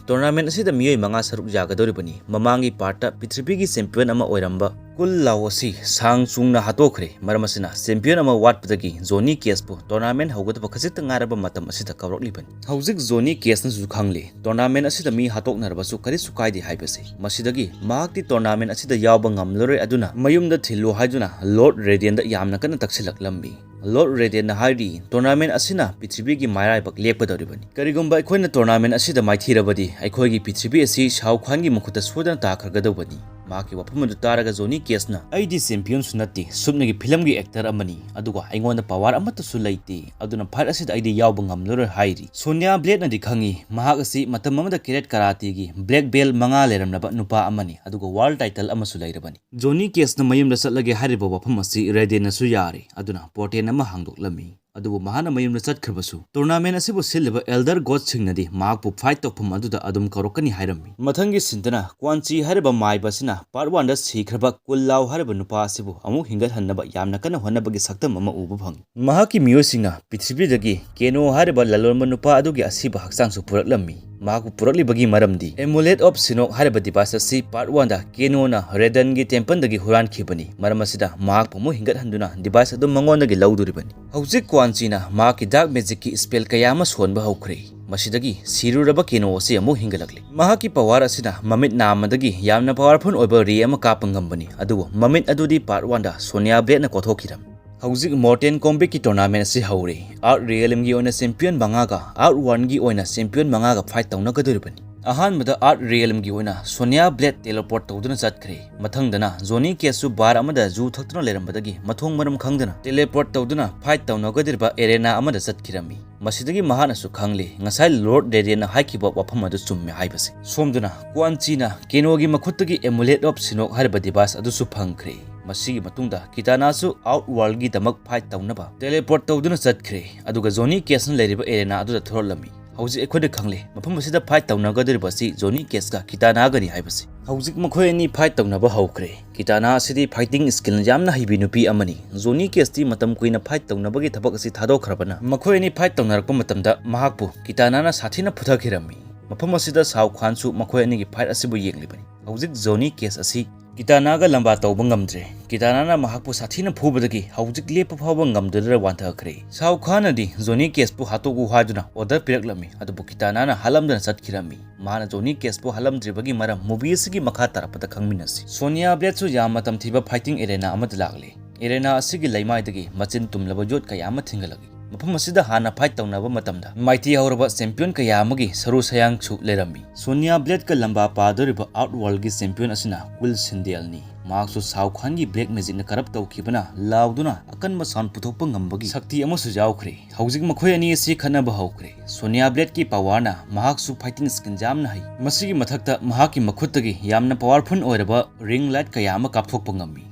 ꯇꯣꯔꯅꯥꯃꯦꯟꯠ ꯑꯁꯤꯗ ꯃꯤꯑꯣꯏ ꯃꯉꯥ ꯁꯔꯨꯛ ꯌꯥꯒꯗꯧꯔꯤꯕꯅꯤ꯫ ꯃꯃꯥꯡꯒꯤ ꯄꯥꯔꯠꯇ ꯄ꯭ꯔꯤꯊꯤꯕꯤꯒꯤ ꯆꯦꯝꯄꯤꯌꯟ ꯑꯃ ꯑꯣꯏꯔꯝꯕ ꯀꯨꯜ ꯂꯥꯎ ꯑꯁꯤ ꯁꯥꯡ ꯆꯨꯡꯅ ꯍꯥꯠꯇꯣꯛꯈ꯭ꯔꯦ꯫ ꯃꯔꯝ ꯑꯁꯤꯅ ꯆꯦꯝꯄꯤꯌꯟ ꯑꯃ ꯋꯥꯠꯄꯗꯒꯤ ꯖꯣꯅꯤ ꯀꯦꯖꯄꯨ ꯇꯣꯔꯅꯥꯃꯦꯟꯠ ꯍꯧꯒꯗꯕ ꯈꯖꯤꯛꯇ ꯉꯥꯏꯔꯕ ꯃꯇꯝ ꯑꯁꯤꯗ ꯀꯧꯔꯛꯂꯤꯕꯅꯤ꯫ ꯍꯧꯖꯤꯛ ꯖꯣꯅꯤ ꯀꯦꯖꯅꯁꯨ ꯈꯪꯂꯤ, ꯇꯣꯔꯅꯥꯃꯦꯟꯠ ꯑꯁꯤꯗ ꯃꯤ ꯍꯥꯠꯇꯣꯛꯅꯔꯕꯁꯨ ꯀꯔꯤꯁꯨ ꯀꯥꯏꯗꯦ ꯍꯥꯏꯕꯁꯤ꯫ ꯃꯁꯤꯗꯒꯤ ꯃꯍꯥꯛꯇꯤ ꯇꯣꯔꯅꯥꯃꯦꯟꯠ ꯑꯁꯤꯗ ꯌꯥꯎꯕ ꯉꯝꯂꯔꯣꯏ, ꯑꯗꯨꯅ ꯃꯌꯨꯝꯗ ꯊꯤꯜꯂꯨ ꯍꯥꯏꯗꯨꯅ ꯂꯣꯔꯗ ꯔꯦꯗꯤꯌꯟꯗ ꯌꯥꯝꯅ ꯀꯟꯅ ꯇꯛꯁꯤꯜꯂꯛꯂꯝꯃꯤ꯫ ꯂꯣꯔꯗ ꯔꯦꯗꯤꯌꯟꯅ ꯍꯥꯏꯔꯤ, ꯇꯣꯔꯅꯥꯃꯦꯟꯠ ꯑꯁꯤꯅ ꯄ꯭ꯔꯤꯊꯤꯕꯤꯒꯤ ꯃꯥꯏꯔꯥꯏꯕꯛ ꯂꯦꯞꯀꯗꯧꯔꯤꯕꯅꯤ꯫ ꯀꯔꯤꯒꯨꯝꯕ ꯑꯩꯈꯣꯏꯅ ꯇꯣꯔꯅꯥꯃꯦꯟꯠ ꯑꯁꯤꯗ ꯃꯥꯏꯊꯤꯔꯕꯗꯤ ꯑꯩꯈꯣꯏꯒꯤ ꯄ꯭ꯔꯤꯊꯤꯕꯤ ꯑꯁꯤ ꯁꯥꯎ ꯈꯥꯟꯒꯤ ꯃꯈꯨꯠꯇ ꯁꯣꯏꯗꯅ ꯇꯥꯈ꯭ꯔꯒꯗꯧꯕꯅꯤ꯫ ꯃꯍꯥꯛꯀꯤ ꯋꯥꯐꯝ ꯑꯗꯨ ꯇꯥꯔꯒ ꯖꯣꯅꯤ ꯀꯦꯖꯅ, "ꯑꯩꯗꯤ ꯆꯦꯝꯄꯤꯌꯟꯁꯨ ꯅꯠꯇꯦ, ꯁꯨꯞꯅꯒꯤ ꯐꯤꯂꯝꯒꯤ ꯑꯦꯛꯇꯔ ꯑꯃꯅꯤ, ꯑꯗꯨꯒ ꯑꯩꯉꯣꯟꯗ ꯄꯋꯥꯔ ꯑꯃꯠꯇꯁꯨ ꯂꯩꯇꯦ, ꯑꯗꯨꯅ ꯐꯥꯏꯠ ꯑꯁꯤꯗ ꯑꯩꯗꯤ ꯌꯥꯎꯕ ꯉꯝꯂꯔꯣꯏ" ꯍꯥꯏꯔꯤ꯫ ꯁꯣꯅꯤꯌꯥ ꯕ꯭ꯂꯦꯗꯅꯗꯤ ꯈꯪꯏ, ꯃꯍꯥꯛ ꯑꯁꯤ ꯃꯇꯝ ꯑꯃꯗ ꯀꯦꯔꯦꯠ ꯀꯔꯥꯇꯤꯒꯤ ꯕ꯭ꯂꯦꯛ ꯕꯦꯜ ꯃꯉꯥ ꯂꯩꯔꯝꯂꯕ ꯅꯨꯄꯥ ꯑꯃꯅꯤ, ꯑꯗꯨꯒ ꯋꯥꯔꯜꯗ ꯇꯥꯏꯇꯜ ꯑꯃꯁꯨ ꯂꯩꯔꯕꯅꯤ꯫ ꯖꯣꯅꯤ ꯀꯦꯖꯅ ꯃꯌꯨꯝꯗ ꯆꯠꯂꯒꯦ ꯍꯥꯏꯔꯤꯕ ꯋꯥꯐꯝ ꯑꯁꯤ ꯔꯦꯗꯤꯌꯟꯅꯁꯨ ꯌꯥꯔꯦ, ꯑꯗꯨꯅ ꯄꯣꯔꯇꯦꯟ ꯑꯃ ꯍꯥꯡꯗꯣꯛꯂꯝꯃꯤ꯫ ꯑꯗꯨꯕꯨ ꯃꯍꯥꯛꯅ ꯃꯌꯨꯝꯗ ꯆꯠꯈ꯭ꯔꯕꯁꯨ, ꯇꯣꯔꯅꯥꯃꯦꯟꯠ ꯑꯁꯤꯕꯨ ꯁꯤꯜꯂꯤꯕ ꯑꯦꯜꯗꯔ ꯒꯣꯗꯁꯤꯡꯅꯗꯤ ꯃꯍꯥꯛꯄꯨ ꯐꯥꯏꯠ ꯇꯧꯐꯝ ꯑꯗꯨꯗ ꯑꯗꯨꯝ ꯀꯧꯔꯛꯀꯅꯤ ꯍꯥꯏꯔꯝꯃꯤ꯫ ꯃꯊꯪꯒꯤ ꯁꯤꯟꯗꯅ ꯀ꯭ꯋꯥꯟ ꯆꯤ ꯍꯥꯏꯔꯤꯕ ꯃꯥꯏꯕ ꯑꯁꯤꯅ ꯄꯥꯔꯠ ꯋꯥꯟꯗ ꯁꯤꯈ꯭ꯔꯕ ꯀꯨꯜ ꯂꯥꯎ ꯍꯥꯏꯔꯤꯕ ꯅꯨꯄꯥ ꯑꯁꯤꯕꯨ ꯑꯃꯨꯛ ꯍꯤꯡꯒꯠꯍꯟꯅꯕ ꯌꯥꯝꯅ ꯀꯟꯅ ꯍꯣꯠꯅꯕꯒꯤ ꯁꯛꯇꯝ ꯑꯃ ꯎꯕ ꯐꯪꯉꯤ꯫ ꯃꯍꯥꯛꯀꯤ ꯃꯤꯑꯣꯏꯁꯤꯡꯅ ꯄ꯭ꯔꯤꯊꯤꯕꯤꯗꯒꯤ ꯀꯦꯅꯣ ꯍꯥꯏꯔꯤꯕ ꯂꯂꯣꯟꯕ ꯅꯨꯄꯥ ꯑꯗꯨꯒꯤ ꯑꯁꯤꯕ ꯍꯛꯆꯥꯡꯁꯨ ꯄꯨꯔꯛꯂꯝꯃꯤ꯫ ꯃꯍꯥꯛꯄꯨ ꯄꯨꯔꯛꯂꯤꯕꯒꯤ ꯃꯔꯝꯗꯤ Amulet of Shinnok ꯍꯥꯏꯔꯤꯕ device ꯑꯁꯤ part one ꯗ Kenoꯅ Raidenꯒꯤ templeꯗꯒꯤ ꯍꯨꯔꯥꯟꯈꯤꯕꯅꯤ꯫ ꯃꯔꯝ ꯑꯁꯤꯗ ꯃꯍꯥꯛꯄꯨ ꯑꯃꯨꯛ ꯍꯤꯡꯒꯠꯍꯟꯗꯨꯅ device ꯑꯗꯨ ꯃꯉꯣꯟꯗꯒꯤ ꯂꯧꯗꯣꯔꯤꯕꯅꯤ꯫ ꯍꯧꯖꯤꯛ Quan China ꯃꯍꯥꯛꯀꯤ dark magicꯀꯤ spell ꯀꯌꯥ ꯑꯃ ꯁꯣꯟꯕ ꯍꯧꯈ꯭ꯔꯦ꯫ ꯃꯁꯤꯗꯒꯤ ꯁꯤꯔꯨꯔꯕ Keno ꯑꯁꯤ ꯑꯃꯨꯛ ꯍꯤꯡꯒꯠꯂꯛꯂꯤ꯫ ꯃꯍꯥꯛꯀꯤ power ꯑꯁꯤꯅ ꯃꯃꯤꯠ ꯅꯥꯝꯃꯗꯒꯤ ꯌꯥꯝꯅ powerful ꯑꯣꯏꯕ ray ꯑꯃ ꯀꯥꯞꯄ ꯉꯝꯕꯅꯤ, ꯑꯗꯨꯕꯨ ꯃꯃꯤꯠ ꯑꯗꯨꯗꯤ part one ꯗ Sonya Bladeꯅ ꯀꯣꯊꯣꯛꯈꯤꯔꯝꯃꯤ꯫ ꯍꯧꯖꯤꯛ Mortal Kombatꯀꯤ tournamentꯁꯤ ꯍꯧꯔꯦ꯫ Earthrealmꯒꯤ ꯑꯣꯏꯅ championꯒꯤ ꯑꯣꯏꯅ championꯒ fight ꯇꯧꯅꯒꯗꯧꯔꯤꯕꯅꯤ꯫ ꯑꯍꯥꯟꯕꯗ Earthrealmꯒꯤ ꯑꯣꯏꯅ Sonya Blade teleport ꯇꯧꯗꯨꯅ ꯆꯠꯈ꯭ꯔꯦ꯫ ꯃꯊꯪꯗꯅ Johnny Cageꯁꯨ bar ꯑꯃꯗ ꯖꯨ ꯊꯛꯇꯨꯅ ꯂꯩꯔꯝꯕꯗꯒꯤ ꯃꯊꯣꯡ ꯃꯔꯝ ꯈꯪꯗꯅ teleport ꯇꯧꯗꯨꯅ fight ꯇꯧꯅꯒꯗꯧꯔꯤꯕ arena ꯑꯃꯗ ꯆꯠꯈꯤꯔꯝꯃꯤ꯫ ꯃꯁꯤꯗꯒꯤ ꯃꯍꯥꯛꯅꯁꯨ ꯈꯪꯂꯦ, ꯉꯁꯥꯏ Lord Raidenꯅ ꯍꯥꯏꯈꯤꯕ ꯋꯥꯐꯝ ꯑꯗꯨ ꯆꯨꯝꯃꯦ ꯍꯥꯏꯕꯁꯤ꯫ ꯁꯣꯝꯗꯅ Quan China Kenoꯒꯤ ꯃꯈꯨꯠꯇꯒꯤ Amulet of Shinnok ꯍꯥꯏꯔꯤꯕ device ꯑꯗꯨꯁꯨ ꯐꯪꯈ꯭ꯔꯦ꯫ ꯃꯁꯤꯒꯤ ꯃꯇꯨꯡꯗ Kitanaꯁꯨ Outworldꯒꯤꯗꯃꯛ fight ꯇꯧꯅꯕ teleport ꯇꯧꯗꯨꯅ ꯆꯠꯈ꯭ꯔꯦ, ꯑꯗꯨꯒ Johnny Cageꯅ ꯂꯩꯔꯤꯕ arena ꯑꯗꯨꯗ ꯊꯣꯔꯛꯂꯝꯃꯤ꯫ ꯍꯧꯖꯤꯛ ꯑꯩꯈꯣꯏꯅ ꯈꯪꯂꯦ, ꯃꯐꯝ ꯑꯁꯤꯗ fight ꯇꯧꯅꯒꯗꯧꯔꯤꯕ ꯑꯁꯤ Johnny Cageꯒ Kitanaꯒꯅꯤ ꯍꯥꯏꯕꯁꯤ꯫ ꯍꯧꯖꯤꯛ ꯃꯈꯣꯏ ꯑꯅꯤ fight ꯇꯧꯅꯕ ꯍꯧꯈ꯭ꯔꯦ꯫ Kitana ꯑꯁꯤꯗꯤ fighting skill ꯌꯥꯝꯅ ꯍꯩꯕꯤ ꯅꯨꯄꯤ ꯑꯃꯅꯤ꯫ Johnny Cageꯇꯤ ꯃꯇꯝ ꯀꯨꯏꯅ fight ꯇꯧꯅꯕꯒꯤ ꯊꯕꯛ ꯑꯁꯤ ꯊꯥꯗꯣꯛꯈ꯭ꯔꯕꯅ, ꯃꯈꯣꯏ ꯑꯅꯤ fight ꯇꯧꯅꯔꯛꯄ ꯃꯇꯝꯗ ꯃꯍꯥꯛꯄꯨ Kitanaꯅ ꯁꯥꯊꯤꯅ ꯐꯨꯊꯈꯤꯔꯝꯃꯤ꯫ ꯃꯐꯝ ꯑꯁꯤꯗ Shao Kahnꯁꯨ ꯃꯈꯣꯏ ꯑꯅꯤꯒꯤ fight ꯑꯁꯤꯕꯨ ꯌꯦꯡꯂꯤꯕꯅꯤ꯫ ꯍꯧꯖꯤꯛ Johnny Cage ꯑꯁꯤ Kitanaꯒ ꯂꯝꯕꯥ ꯇꯧꯕ ꯉꯝꯗ꯭ꯔꯦ꯫ Kitanaꯅ ꯃꯍꯥꯛꯄꯨ ꯁꯥꯊꯤꯅ ꯐꯨꯕꯗꯒꯤ ꯍꯧꯖꯤꯛ ꯂꯦꯞꯄ ꯐꯥꯎꯕ ꯉꯝꯗꯗꯨꯅ ꯋꯥꯟꯊꯈ꯭ꯔꯦ꯫ Shao Kahnꯅꯗꯤ Johnny Cageꯄꯨ ꯍꯥꯠꯇꯣꯛꯎ ꯍꯥꯏꯗꯨꯅ order ꯄꯤꯔꯛꯂꯝꯃꯤ, ꯑꯗꯨꯕꯨ Kitanaꯅ ꯍꯥꯠꯂꯝꯗꯅ ꯆꯠꯈꯤꯔꯝꯃꯤ꯫ ꯃꯥꯅ Johnny Cageꯄꯨ ꯍꯥꯠꯂꯝꯗ꯭ꯔꯤꯕꯒꯤ ꯃꯔꯝ movie ꯑꯁꯤꯒꯤ ꯃꯈꯥ ꯇꯥꯔꯛꯄꯗ ꯈꯪꯃꯤꯟꯅꯁꯤ꯫ Sonya Bladeꯁꯨ ꯌꯥꯝꯅ ꯇꯝꯊꯤꯕ fighting arena ꯑꯃꯗ ꯂꯥꯛꯂꯦ꯫ Arena ꯑꯁꯤꯒꯤ ꯂꯩꯃꯥꯏꯗꯒꯤ ꯃꯆꯤꯟ ꯇꯨꯝꯂꯕ ꯌꯣꯠ ꯀꯌꯥ ꯑꯃ ꯊꯤꯟꯒꯠꯂꯛꯏ꯫ ꯃꯐꯝ ꯑꯁꯤꯗ ꯍꯥꯟꯅ fight ꯇꯧꯅꯕ ꯃꯇꯝꯗ ꯃꯥꯏꯊꯤ ꯍꯧꯔꯕ champion ꯀꯌꯥ ꯑꯃꯒꯤ ꯁꯔꯨ ꯁꯌꯥꯡꯁꯨ ꯂꯩꯔꯝꯃꯤ꯫ Sonya Bladeꯀ ꯂꯝꯕꯥ ꯄꯥꯗꯧꯔꯤꯕ Outworldꯒꯤ champion ꯑꯁꯤꯅ Will Sindel ꯅꯤ꯫ ꯃꯍꯥꯛꯁꯨ Shao Kahnꯒꯤ black magicꯅ corrupt ꯇꯧꯈꯤꯕꯅ ꯂꯥꯎꯗꯨꯅ ꯑꯀꯟꯕ sound ꯄꯨꯊꯣꯛꯄ ꯉꯝꯕꯒꯤ ꯁꯛꯇꯤ ꯑꯃꯁꯨ ꯌꯥꯎꯈ꯭ꯔꯦ꯫ ꯍꯧꯖꯤꯛ ꯃꯈꯣꯏ ꯑꯅꯤ ꯑꯁꯤ ꯈꯠꯅꯕ ꯍꯧꯈ꯭ꯔꯦ꯫ Sonya Bladeꯀꯤ powerꯅ ꯃꯍꯥꯛꯁꯨ fighting skill ꯌꯥꯝꯅ ꯍꯩ꯫ ꯃꯁꯤꯒꯤ ꯃꯊꯛꯇ ꯃꯍꯥꯛꯀꯤ ꯃꯈꯨꯠꯇꯒꯤ ꯌꯥꯝꯅ powerful ꯑꯣꯏꯔꯕ ring light ꯀꯌꯥ ꯑꯃ ꯀꯥꯞꯊꯣꯛꯄ ꯉꯝꯃꯤ꯫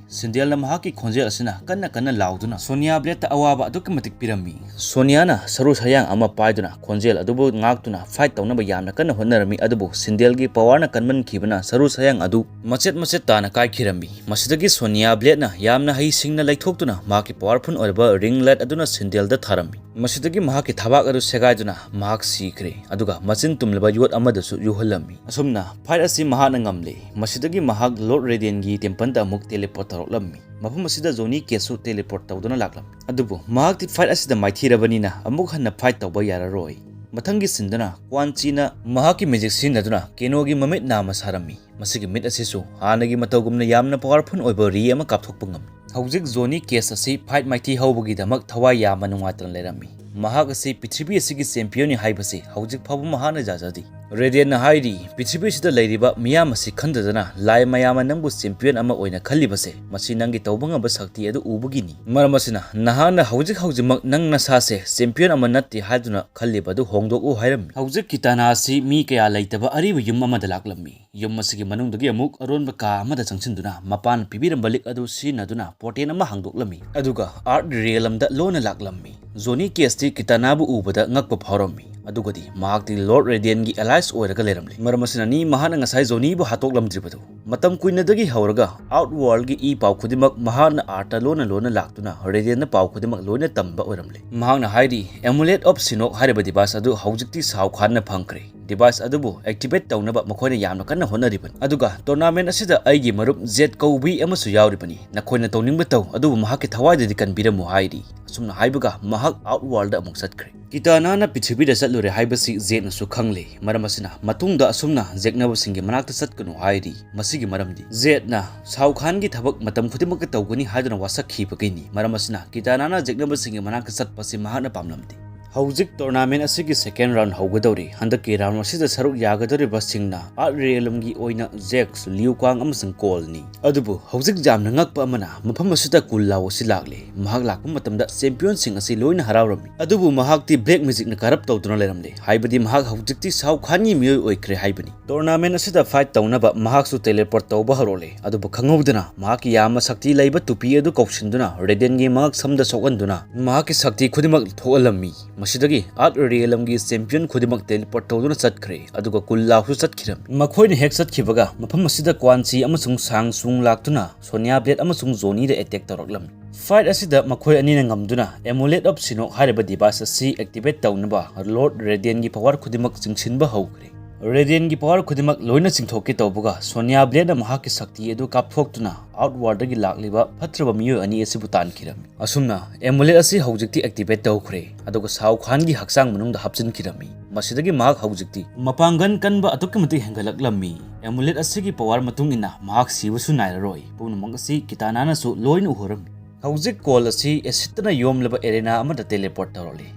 ꯁꯤꯟꯗꯦꯜꯅ ꯃꯍꯥꯛꯀꯤ ꯈꯣꯟꯖꯦꯜ ꯑꯁꯤꯅ ꯀꯟꯅ ꯀꯟꯅ ꯂꯥꯎꯗꯨꯅ ꯁꯣꯅꯤꯌꯥ ꯕ꯭ꯂꯦꯗꯇ ꯑꯋꯥꯕ ꯑꯗꯨꯛꯀꯤ ꯃꯇꯤꯛ ꯄꯤꯔꯝꯃꯤ꯫ ꯁꯣꯅꯤꯌꯥꯅ ꯁꯔꯨ ꯁꯌꯥꯡ ꯑꯃ ꯄꯥꯏꯗꯨꯅ ꯈꯣꯟꯖꯦꯜ ꯑꯗꯨꯕꯨ ꯉꯥꯛꯇꯨꯅ ꯐꯥꯏꯠ ꯇꯧꯅꯕ ꯌꯥꯝꯅ ꯀꯟꯅ ꯍꯣꯠꯅꯔꯝꯃꯤ, ꯑꯗꯨꯕꯨ ꯁꯤꯟꯗꯦꯜꯒꯤ ꯄꯋꯥꯔꯅ ꯀꯟꯃꯟꯈꯤꯕꯅ ꯁꯔꯨ ꯁꯌꯥꯡ ꯑꯗꯨ ꯃꯆꯦꯠ ꯃꯆꯦꯠ ꯇꯥꯅ ꯀꯥꯏꯈꯤꯔꯝꯃꯤ꯫ ꯃꯁꯤꯗꯒꯤ ꯁꯣꯅꯤꯌꯥ ꯕ꯭ꯂꯦꯗꯅ ꯌꯥꯝꯅ ꯍꯩꯁꯤꯡꯅ ꯂꯩꯊꯣꯛꯇꯨꯅ ꯃꯍꯥꯛꯀꯤ ꯄꯋꯥꯔꯐꯨꯜ ꯑꯣꯏꯔꯕ ꯔꯤꯡ ꯂꯥꯏꯠ ꯑꯗꯨꯅ ꯁꯤꯟꯗꯦꯜꯗ ꯊꯥꯔꯝꯃꯤ꯫ ꯃꯁꯤꯗꯒꯤ ꯃꯍꯥꯛꯀꯤ ꯊꯕꯥꯛ ꯑꯗꯨ ꯁꯦꯒꯥꯏꯗꯨꯅ ꯃꯍꯥꯛ ꯁꯤꯈ꯭ꯔꯦ, ꯑꯗꯨꯒ ꯃꯆꯤꯟ ꯇꯨꯝꯂꯕ ꯌꯣꯠ ꯑꯃꯗꯁꯨ ꯌꯨꯍꯜꯂꯝꯃꯤ꯫ ꯑꯁꯨꯝꯅ ꯐꯥꯏꯠ ꯑꯁꯤ ꯃꯍꯥꯛꯅ ꯉꯝꯂꯦ꯫ ꯃꯁꯤꯗꯒꯤ ꯃꯍꯥꯛ ꯂꯣꯔꯗ ꯔꯦꯗꯤꯌꯟꯒꯤ ꯇꯦꯝꯄꯜꯗ ꯑꯃꯨꯛ ꯇꯦꯂꯦꯄꯣꯔꯠ ꯇꯧꯔꯛꯂꯝꯃꯤ꯫ ꯃꯐꯝ ꯑꯁꯤꯗ ꯖꯣꯅꯤ ꯀꯦꯁꯁꯨ ꯇꯦꯂꯦꯄꯣꯔꯠ ꯇꯧꯗꯨꯅ ꯂꯥꯛꯂꯝꯃꯤ꯫ ꯑꯗꯨꯕꯨ ꯃꯍꯥꯛꯇꯤ ꯐꯥꯏꯠ ꯑꯁꯤꯗ ꯃꯥꯏꯊꯤꯔꯕꯅꯤꯅ ꯑꯃꯨꯛ ꯍꯟꯅ ꯐꯥꯏꯠ ꯇꯧꯕ ꯌꯥꯔꯔꯣꯏ꯫ ꯃꯊꯪꯒꯤ ꯁꯤꯟꯗꯅ ꯀ꯭ꯋꯥꯟ ꯆꯤꯅ ꯃꯍꯥꯛꯀꯤ ꯃꯦꯖꯤꯛ ꯁꯤꯖꯤꯟꯅꯗꯨꯅ ꯀꯦꯅꯣꯒꯤ ꯃꯃꯤꯠ ꯅꯥꯝꯃ ꯁꯥꯔꯝꯃꯤ꯫ ꯃꯁꯤꯒꯤ ꯃꯤꯠ ꯑꯁꯤꯁꯨ ꯍꯥꯟꯅꯒꯤ ꯃꯇꯧꯒꯨꯝꯅ ꯌꯥꯝꯅ ꯄꯋꯥꯔꯐꯨꯜ ꯑꯣꯏꯕ ꯔꯤ ꯑꯃ ꯀꯥꯞꯊꯣꯛꯄ ꯉꯝꯃꯤ꯫ ꯍꯧꯖꯤꯛ ꯖꯣꯅꯤ ꯀꯦꯁ ꯑꯁꯤ ꯐꯥꯏꯠ ꯃꯥꯏꯊꯤ ꯍꯧꯕꯒꯤꯗꯃꯛ ꯊꯋꯥꯏ ꯌꯥꯝꯅ ꯅꯨꯡꯉꯥꯏꯇꯅ ꯂꯩꯔꯝꯃꯤ꯫ ꯃꯍꯥꯛ ꯑꯁꯤ ꯄ꯭ꯔꯤꯊꯤꯕꯤ ꯑꯁꯤꯒꯤ ꯆꯦꯝꯄꯤꯌꯟꯅꯤ ꯍꯥꯏꯕꯁꯤ ꯍꯧꯖꯤꯛ ꯐꯥꯎꯕ ꯃꯍꯥꯛꯅ ꯌꯥꯖꯗꯦ꯫ ꯔꯦꯗꯤꯌꯟꯅ ꯍꯥꯏꯔꯤ, "ꯄ꯭ꯔꯤꯊꯤꯕꯤ ꯑꯁꯤꯗ ꯂꯩꯔꯤꯕ ꯃꯤꯌꯥꯝ ꯑꯁꯤ ꯈꯟꯊꯗꯅ ꯂꯥꯏ ꯃꯌꯥꯝꯅ ꯅꯪꯕꯨ ꯆꯦꯝꯄꯤꯌꯟ ꯑꯃ ꯑꯣꯏꯅ ꯈꯜꯂꯤꯕꯁꯦ, ꯃꯁꯤ ꯅꯪꯒꯤ ꯇꯧꯕ ꯉꯝꯕ ꯁꯛꯇꯤ ꯑꯗꯨ ꯎꯕꯒꯤꯅꯤ꯫ ꯃꯔꯝ ꯑꯁꯤꯅ ꯅꯍꯥꯛꯅ ꯍꯧꯖꯤꯛ ꯍꯧꯖꯤꯛꯃꯛ ꯅꯪ ꯅꯁꯥꯁꯦ ꯆꯦꯝꯄꯤꯌꯟ ꯑꯃ ꯅꯠꯇꯦ ꯍꯥꯏꯗꯨꯅ ꯈꯜꯂꯤꯕ ꯑꯗꯨ ꯍꯣꯡꯗꯣꯛꯎ" ꯍꯥꯏꯔꯝꯃꯤ꯫ ꯍꯧꯖꯤꯛ ꯀꯤꯇꯥꯅꯥ ꯑꯁꯤ ꯃꯤ ꯀꯌꯥ ꯂꯩꯇꯕ ꯑꯔꯤꯕ ꯌꯨꯝ ꯑꯃꯗ ꯂꯥꯛꯂꯝꯃꯤ꯫ ꯌꯨꯝ ꯑꯁꯤꯒꯤ ꯃꯅꯨꯡꯗꯒꯤ ꯑꯃꯨꯛ ꯑꯔꯣꯟꯕ ꯀꯥ ꯑꯃꯗ ꯆꯪꯁꯤꯟꯗꯨꯅ ꯃꯄꯥꯅ ꯄꯤꯕꯤꯔꯝꯕ ꯂꯤꯛ ꯑꯗꯨ ꯁꯤꯖꯤꯟꯅꯗꯨꯅ ꯄꯣꯔꯇꯦꯜ ꯑꯃ ꯍꯥꯡꯗꯣꯛꯂꯝꯃꯤ, ꯑꯗꯨꯒ ꯑꯥꯔꯊ ꯔꯤꯌꯦꯜ ꯑꯃꯗ ꯂꯣꯟꯅ ꯂꯥꯛꯂꯝꯃꯤ꯫ ꯖꯣꯅꯤ ꯀꯦꯁꯇꯤ ꯀꯤꯇꯥꯅꯥꯕꯨ ꯎꯕꯗ ꯉꯛꯄ ꯐꯥꯎꯔꯝꯃꯤ, ꯑꯗꯨꯒꯗꯤ ꯃꯍꯥꯛꯇꯤ ꯂꯣꯔꯗ ꯔꯦꯗꯤꯌꯟꯒꯤ ꯑꯦꯂꯥꯏꯁ ꯑꯣꯏꯔꯒ ꯂꯩꯔꯝꯂꯦ꯫ ꯃꯔꯝ ꯑꯁꯤꯅꯅꯤ ꯃꯍꯥꯛꯅ ꯉꯁꯥꯏ ꯖꯣꯅꯤꯕꯨ ꯍꯥꯠꯇꯣꯛꯂꯝꯗ꯭ꯔꯤꯕꯗꯨ꯫ ꯃꯇꯝ ꯀꯨꯏꯅꯗꯒꯤ ꯍꯧꯔꯒ ꯑꯥꯎꯠ ꯋꯥꯔꯜꯒꯤ ꯏ ꯄꯥꯎ ꯈꯨꯗꯤꯡꯃꯛ ꯃꯍꯥꯛꯅ ꯑꯥꯔꯊꯇ ꯂꯣꯟꯅ ꯂꯣꯟꯅ ꯂꯥꯛꯇꯨꯅ ꯔꯦꯗꯤꯌꯟꯗ ꯄꯥꯎ ꯈꯨꯗꯤꯡꯃꯛ ꯂꯣꯏꯅ ꯇꯝꯕ ꯑꯣꯏꯔꯝꯂꯦ꯫ ꯃꯍꯥꯛꯅ ꯍꯥꯏꯔꯤ, "ꯑꯦꯃꯨꯂꯦꯠ ꯑꯣꯐ ꯁꯤꯅꯣꯛ ꯍꯥꯏꯔꯤꯕ ꯗꯤꯚꯥꯏꯁ ꯑꯗꯨ ꯍꯧꯖꯤꯛꯇꯤ ꯁꯥꯎ ꯈꯥꯟꯅ ꯐꯪꯈ꯭ꯔꯦ꯫ ꯗꯤꯚꯥꯏꯁ ꯑꯗꯨꯕꯨ ꯑꯦꯛꯇꯤꯚꯦꯠ ꯇꯧꯅꯕ ꯃꯈꯣꯏꯅ ꯌꯥꯝꯅ ꯀꯟꯅ ꯍꯣꯠꯅꯔꯤꯕꯅꯤ꯫ ꯑꯗꯨꯒ ꯇꯣꯔꯅꯥꯃꯦꯟ ꯑꯁꯤꯗ ꯑꯩꯒꯤ ꯃꯔꯨꯞ ꯖꯦꯠ ꯀꯧꯕꯤ ꯑꯃꯁꯨ ꯌꯥꯎꯔꯤꯕꯅꯤ꯫ ꯅꯈꯣꯏꯅ ꯇꯧꯅꯤꯡꯕ ꯇꯧ, ꯑꯗꯨꯕꯨ ꯃꯍꯥꯛꯀꯤ ꯊꯋꯥꯏꯗꯗꯤ ꯀꯟꯕꯤꯔꯝꯃꯨ" ꯍꯥꯏꯔꯤ꯫ ꯑꯁꯨꯝꯅ ꯍꯥꯏꯕꯒ ꯃꯍꯥꯛ ꯑꯥꯎꯠ ꯋꯥꯔꯜꯗ ꯑꯃꯨꯛ ꯆꯠꯈ꯭ꯔꯦ꯫ ꯀꯤꯇꯥꯅꯥꯅ ꯄ꯭ꯔꯤꯊꯤꯕꯤꯗ ꯆꯠꯂꯨꯔꯦ ꯍꯥꯏꯕꯁꯤ ꯖꯦꯠꯅꯁꯨ ꯈꯪꯂꯦ꯫ ꯃꯔꯝ ꯑꯁꯤꯅ ꯃꯇꯨꯡꯗ ꯑꯁꯨꯝꯅ ꯌꯦꯛꯅꯕꯁꯤꯡꯒꯤ ꯃꯅꯥꯛꯇ ꯆꯠꯀꯅꯨ ꯍꯥꯏꯔꯤ꯫ ꯃꯁꯤꯒꯤ ꯃꯔꯝꯗꯤ ꯖꯦꯠꯅ ꯁꯥꯎ ꯈꯥꯟꯒꯤ ꯊꯕꯛ ꯃꯇꯝ ꯈꯨꯗꯤꯡꯃꯛꯇ ꯇꯧꯒꯅꯤ ꯍꯥꯏꯗꯨꯅ ꯋꯥꯁꯛꯈꯤꯕꯒꯤꯅꯤ꯫ ꯃꯔꯝ ꯑꯁꯤꯅ ꯀꯤꯇꯥꯅꯥꯅ ꯌꯦꯛꯅꯕꯁꯤꯡꯒꯤ ꯃꯅꯥꯛꯇ ꯆꯠꯄꯁꯤ ꯃꯍꯥꯛꯅ ꯄꯥꯝꯂꯝꯗꯦ꯫ ꯍꯧꯖꯤꯛ tournament ꯑꯁꯤꯒꯤ second round ꯍꯧꯒꯗꯧꯔꯤ꯫ ꯍꯟꯗꯛꯀꯤ round ꯑꯁꯤꯗ ꯁꯔꯨꯛ ꯌꯥꯒꯗꯧꯔꯤꯕꯁꯤꯡꯅ Earth Realmꯒꯤ ꯑꯣꯏꯅ Jax, Liu Kang ꯑꯃꯁꯨꯡ Coleꯅꯤ꯫ ꯑꯗꯨꯕꯨ ꯍꯧꯖꯤꯛ ꯌꯥꯝꯅ ꯉꯛꯄ ꯑꯃꯅ, ꯃꯐꯝ ꯑꯁꯤꯗ Kung Lao ꯑꯁꯤ ꯂꯥꯛꯂꯦ꯫ ꯃꯍꯥꯛ ꯂꯥꯛꯄ ꯃꯇꯝꯗ championꯁꯤꯡ ꯑꯁꯤ ꯂꯣꯏꯅ ꯍꯔꯥꯎꯔꯝꯃꯤ, ꯑꯗꯨꯕꯨ ꯃꯍꯥꯛꯇꯤ black magicꯅ corrupt ꯇꯧꯗꯨꯅ ꯂꯩꯔꯝꯂꯦ, ꯍꯥꯏꯕꯗꯤ ꯃꯍꯥꯛ ꯍꯧꯖꯤꯛꯇꯤ Shao Kahnꯒꯤ ꯃꯤꯑꯣꯏ ꯑꯣꯏꯈ꯭ꯔꯦ ꯍꯥꯏꯕꯅꯤ꯫ Tournament ꯑꯁꯤꯗ fight ꯇꯧꯅꯕ ꯃꯍꯥꯛꯁꯨ teleport ꯇꯧꯕ ꯍꯧꯔꯛꯂꯦ, ꯑꯗꯨꯕꯨ ꯈꯪꯍꯧꯗꯅ ꯃꯍꯥꯛꯀꯤ ꯌꯥꯝꯅ ꯁꯛꯇꯤ ꯂꯩꯕ ꯇꯨꯄꯤ ꯑꯗꯨ ꯀꯧꯁꯤꯟꯗꯨꯅ Raidenꯒꯤ ꯃꯉꯛ ꯁꯝꯗ ꯁꯣꯛꯍꯟꯗꯨꯅ ꯃꯍꯥꯛꯀꯤ ꯁꯛꯇꯤ ꯈꯨꯗꯤꯡꯃꯛ ꯊꯣꯛꯍꯜꯂꯝꯃꯤ꯫ ꯃꯁꯤꯗꯒꯤ Earth Realmꯒꯤ champion ꯈꯨꯗꯤꯡꯃꯛ teleport ꯇꯧꯗꯨꯅ ꯆꯠꯈ꯭ꯔꯦ, ꯑꯗꯨꯒ Kung Laoꯁꯨ ꯆꯠꯈꯤꯔꯝꯃꯤ꯫ ꯃꯈꯣꯏꯅ ꯍꯦꯛ ꯆꯠꯈꯤꯕꯒ ꯃꯐꯝ ꯑꯁꯤꯗ Quan Chi ꯑꯃꯁꯨꯡ Shang Tsung ꯂꯥꯛꯇꯨꯅ Sonya Blade ꯑꯃꯁꯨꯡ Johnnyꯗ attack ꯇꯧꯔꯛꯂꯝꯃꯤ꯫ Fight ꯑꯁꯤꯗ ꯃꯈꯣꯏ ꯑꯅꯤꯅ ꯉꯝꯗꯨꯅ Amulet of Shinnok ꯍꯥꯏꯔꯤꯕ device ꯑꯁꯤ activate ꯇꯧꯅꯕ Lord Raidenꯒꯤ power ꯈꯨꯗꯤꯡꯃꯛ ꯆꯤꯡꯁꯤꯟꯕ ꯍꯧꯈ꯭ꯔꯦ꯫ Raidenꯒꯤ power ꯈꯨꯗꯤꯡꯃꯛ ꯂꯣꯏꯅ ꯆꯤꯡꯊꯣꯛꯀꯦ ꯇꯧꯕꯒ Sonya Bladeꯅ ꯃꯍꯥꯛꯀꯤ ꯁꯛꯇꯤ ꯑꯗꯨ ꯀꯥꯞꯊꯣꯛꯇꯨꯅ Outworldꯗꯒꯤ ꯂꯥꯛꯂꯤꯕ ꯐꯠꯇ꯭ꯔꯕ ꯃꯤꯑꯣꯏ ꯑꯅꯤ ꯑꯁꯤꯕꯨ ꯇꯥꯟꯈꯤꯔꯝꯃꯤ꯫ ꯑꯁꯨꯝꯅ Amulet ꯑꯁꯤ ꯍꯧꯖꯤꯛꯇꯤ activate ꯇꯧꯈ꯭ꯔꯦ, ꯑꯗꯨꯒ Shao Kahnꯒꯤ ꯍꯛꯆꯥꯡ ꯃꯅꯨꯡꯗ ꯍꯥꯞꯆꯤꯟꯈꯤꯔꯝꯃꯤ꯫ ꯃꯁꯤꯗꯒꯤ ꯃꯍꯥꯛ ꯍꯧꯖꯤꯛꯇꯤ ꯃꯄꯥꯡꯒꯜ ꯀꯟꯕ ꯑꯗꯨꯛꯀꯤ ꯃꯇꯤꯛ ꯍꯦꯟꯒꯠꯂꯛꯂꯝꯃꯤ꯫ Amulet ꯑꯁꯤꯒꯤ power ꯃꯇꯨꯡ ꯏꯟꯅ ꯃꯍꯥꯛ ꯁꯤꯕꯁꯨ ꯅꯥꯏꯔꯔꯣꯏ꯫ ꯄꯨꯝꯅꯃꯛ ꯑꯁꯤ Kitanaꯅꯁꯨ ꯂꯣꯏꯅ ꯎꯍꯧꯔꯝꯃꯤ꯫ ꯍꯧꯖꯤꯛ Cole ꯑꯁꯤ acidꯅ ꯌꯣꯝꯂꯕ arena ꯑꯃꯗ teleport ꯇꯧꯔꯛꯂꯤ꯫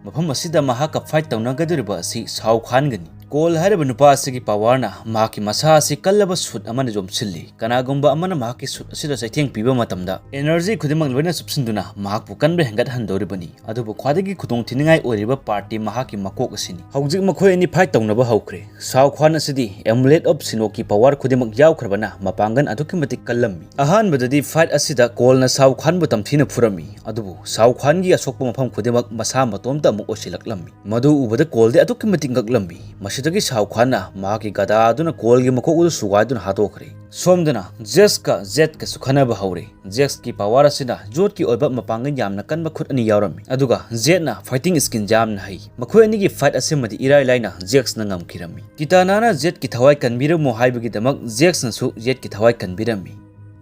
ꯃꯐꯝ ꯑꯁꯤꯗ ꯃꯍꯥꯛꯀ fight ꯇꯧꯅꯒꯗꯧꯔꯤꯕ ꯑꯁꯤ Shao Kahnꯒꯅꯤ꯫ Cole ꯍꯥꯏꯔꯤꯕ ꯅꯨꯄꯥ ꯑꯁꯤꯒꯤ powerꯅ ꯃꯍꯥꯛꯀꯤ ꯃꯁꯥ ꯑꯁꯤ ꯀꯜꯂꯕ suit ꯑꯃꯅ ꯌꯣꯝꯁꯤꯜꯂꯤ꯫ ꯀꯅꯥꯒꯨꯝꯕ ꯑꯃꯅ ꯃꯍꯥꯛꯀꯤ suit ꯑꯁꯤꯗ ꯆꯩꯊꯦꯡ ꯄꯤꯕ ꯃꯇꯝꯗ energy ꯈꯨꯗꯤꯡꯃꯛ ꯂꯣꯏꯅ ꯆꯨꯞꯁꯤꯟꯗꯨꯅ ꯃꯍꯥꯛꯄꯨ ꯀꯟꯕ ꯍꯦꯟꯒꯠꯍꯟꯗꯧꯔꯤꯕꯅꯤ꯫ ꯑꯗꯨꯕꯨ ꯈ꯭ꯋꯥꯏꯗꯒꯤ ꯈꯨꯗꯣꯡꯊꯤꯅꯤꯡꯉꯥꯏ ꯑꯣꯏꯔꯤꯕ partꯇꯤ ꯃꯍꯥꯛꯀꯤ ꯃꯀꯣꯛ ꯑꯁꯤꯅꯤ꯫ ꯍꯧꯖꯤꯛ ꯃꯈꯣꯏ ꯑꯅꯤ fight ꯇꯧꯅꯕ ꯍꯧꯈ꯭ꯔꯦ꯫ Shao Kahn ꯑꯁꯤꯗꯤ Amulet of Shinnokꯀꯤ power ꯈꯨꯗꯤꯡꯃꯛ ꯌꯥꯎꯈ꯭ꯔꯕꯅ ꯃꯄꯥꯡꯒꯜ ꯑꯗꯨꯛꯀꯤ ꯃꯇꯤꯛ ꯀꯜꯂꯝꯃꯤ꯫ ꯑꯍꯥꯟꯕꯗꯗꯤ fight ꯑꯁꯤꯗ Coleꯅ Shao Kahnꯕꯨ ꯇꯝꯊꯤꯅ ꯐꯨꯔꯝꯃꯤ, ꯑꯗꯨꯕꯨ Shao Kahnꯒꯤ ꯑꯁꯣꯛꯄ ꯃꯐꯝ ꯈꯨꯗꯤꯡꯃꯛ ꯃꯁꯥ ꯃꯇꯣꯝꯇ ꯑꯃꯨꯛ ꯑꯣꯏꯁꯤꯜꯂꯛꯂꯝꯃꯤ꯫ ꯃꯗꯨ ꯎꯕꯗ Coleꯗꯤ ꯑꯗꯨꯛꯀꯤ ꯃꯇꯤꯛ ꯉꯛꯂꯝꯃꯤ꯫ ꯃꯁꯤꯗꯒꯤ Shao Kahnꯅ ꯃꯍꯥꯛꯀꯤ ꯒꯗꯥ ꯑꯗꯨꯅ Coleꯒꯤ ꯃꯀꯣꯛ ꯑꯗꯨ ꯁꯨꯒꯥꯏꯗꯨꯅ ꯍꯥꯠꯇꯣꯛꯈ꯭ꯔꯦ꯫ ꯁꯣꯝꯗꯅ Jaxꯀ Zedꯀꯁꯨ ꯈꯟꯅꯕ ꯍꯧꯔꯦ꯫ Jaxꯀꯤ power ꯑꯁꯤꯅ Zedꯀꯤ ꯑꯣꯏꯕ ꯃꯄꯥꯡꯒꯜ ꯌꯥꯝꯅ ꯀꯟꯕ ꯈꯨꯠ ꯑꯅꯤ ꯌꯥꯎꯔꯝꯃꯤ, ꯑꯗꯨꯒ Zedꯅ fighting skillꯁꯨ ꯌꯥꯝꯅ ꯍꯩ꯫ ꯃꯈꯣꯏ ꯑꯅꯤꯒꯤ fight ꯑꯁꯤꯃꯗꯤ ꯏꯔꯥꯏ ꯂꯥꯏꯅ Jaxꯅ ꯉꯝꯈꯤꯔꯝꯃꯤ꯫ Kitanaꯅ Zedꯀꯤ ꯊꯋꯥꯏ ꯀꯟꯕꯤꯔꯝꯃꯨ ꯍꯥꯏꯕꯒꯤꯗꯃꯛ Jaxꯅꯁꯨ Zedꯀꯤ ꯊꯋꯥꯏ ꯀꯟꯕꯤꯔꯝꯃꯤ꯫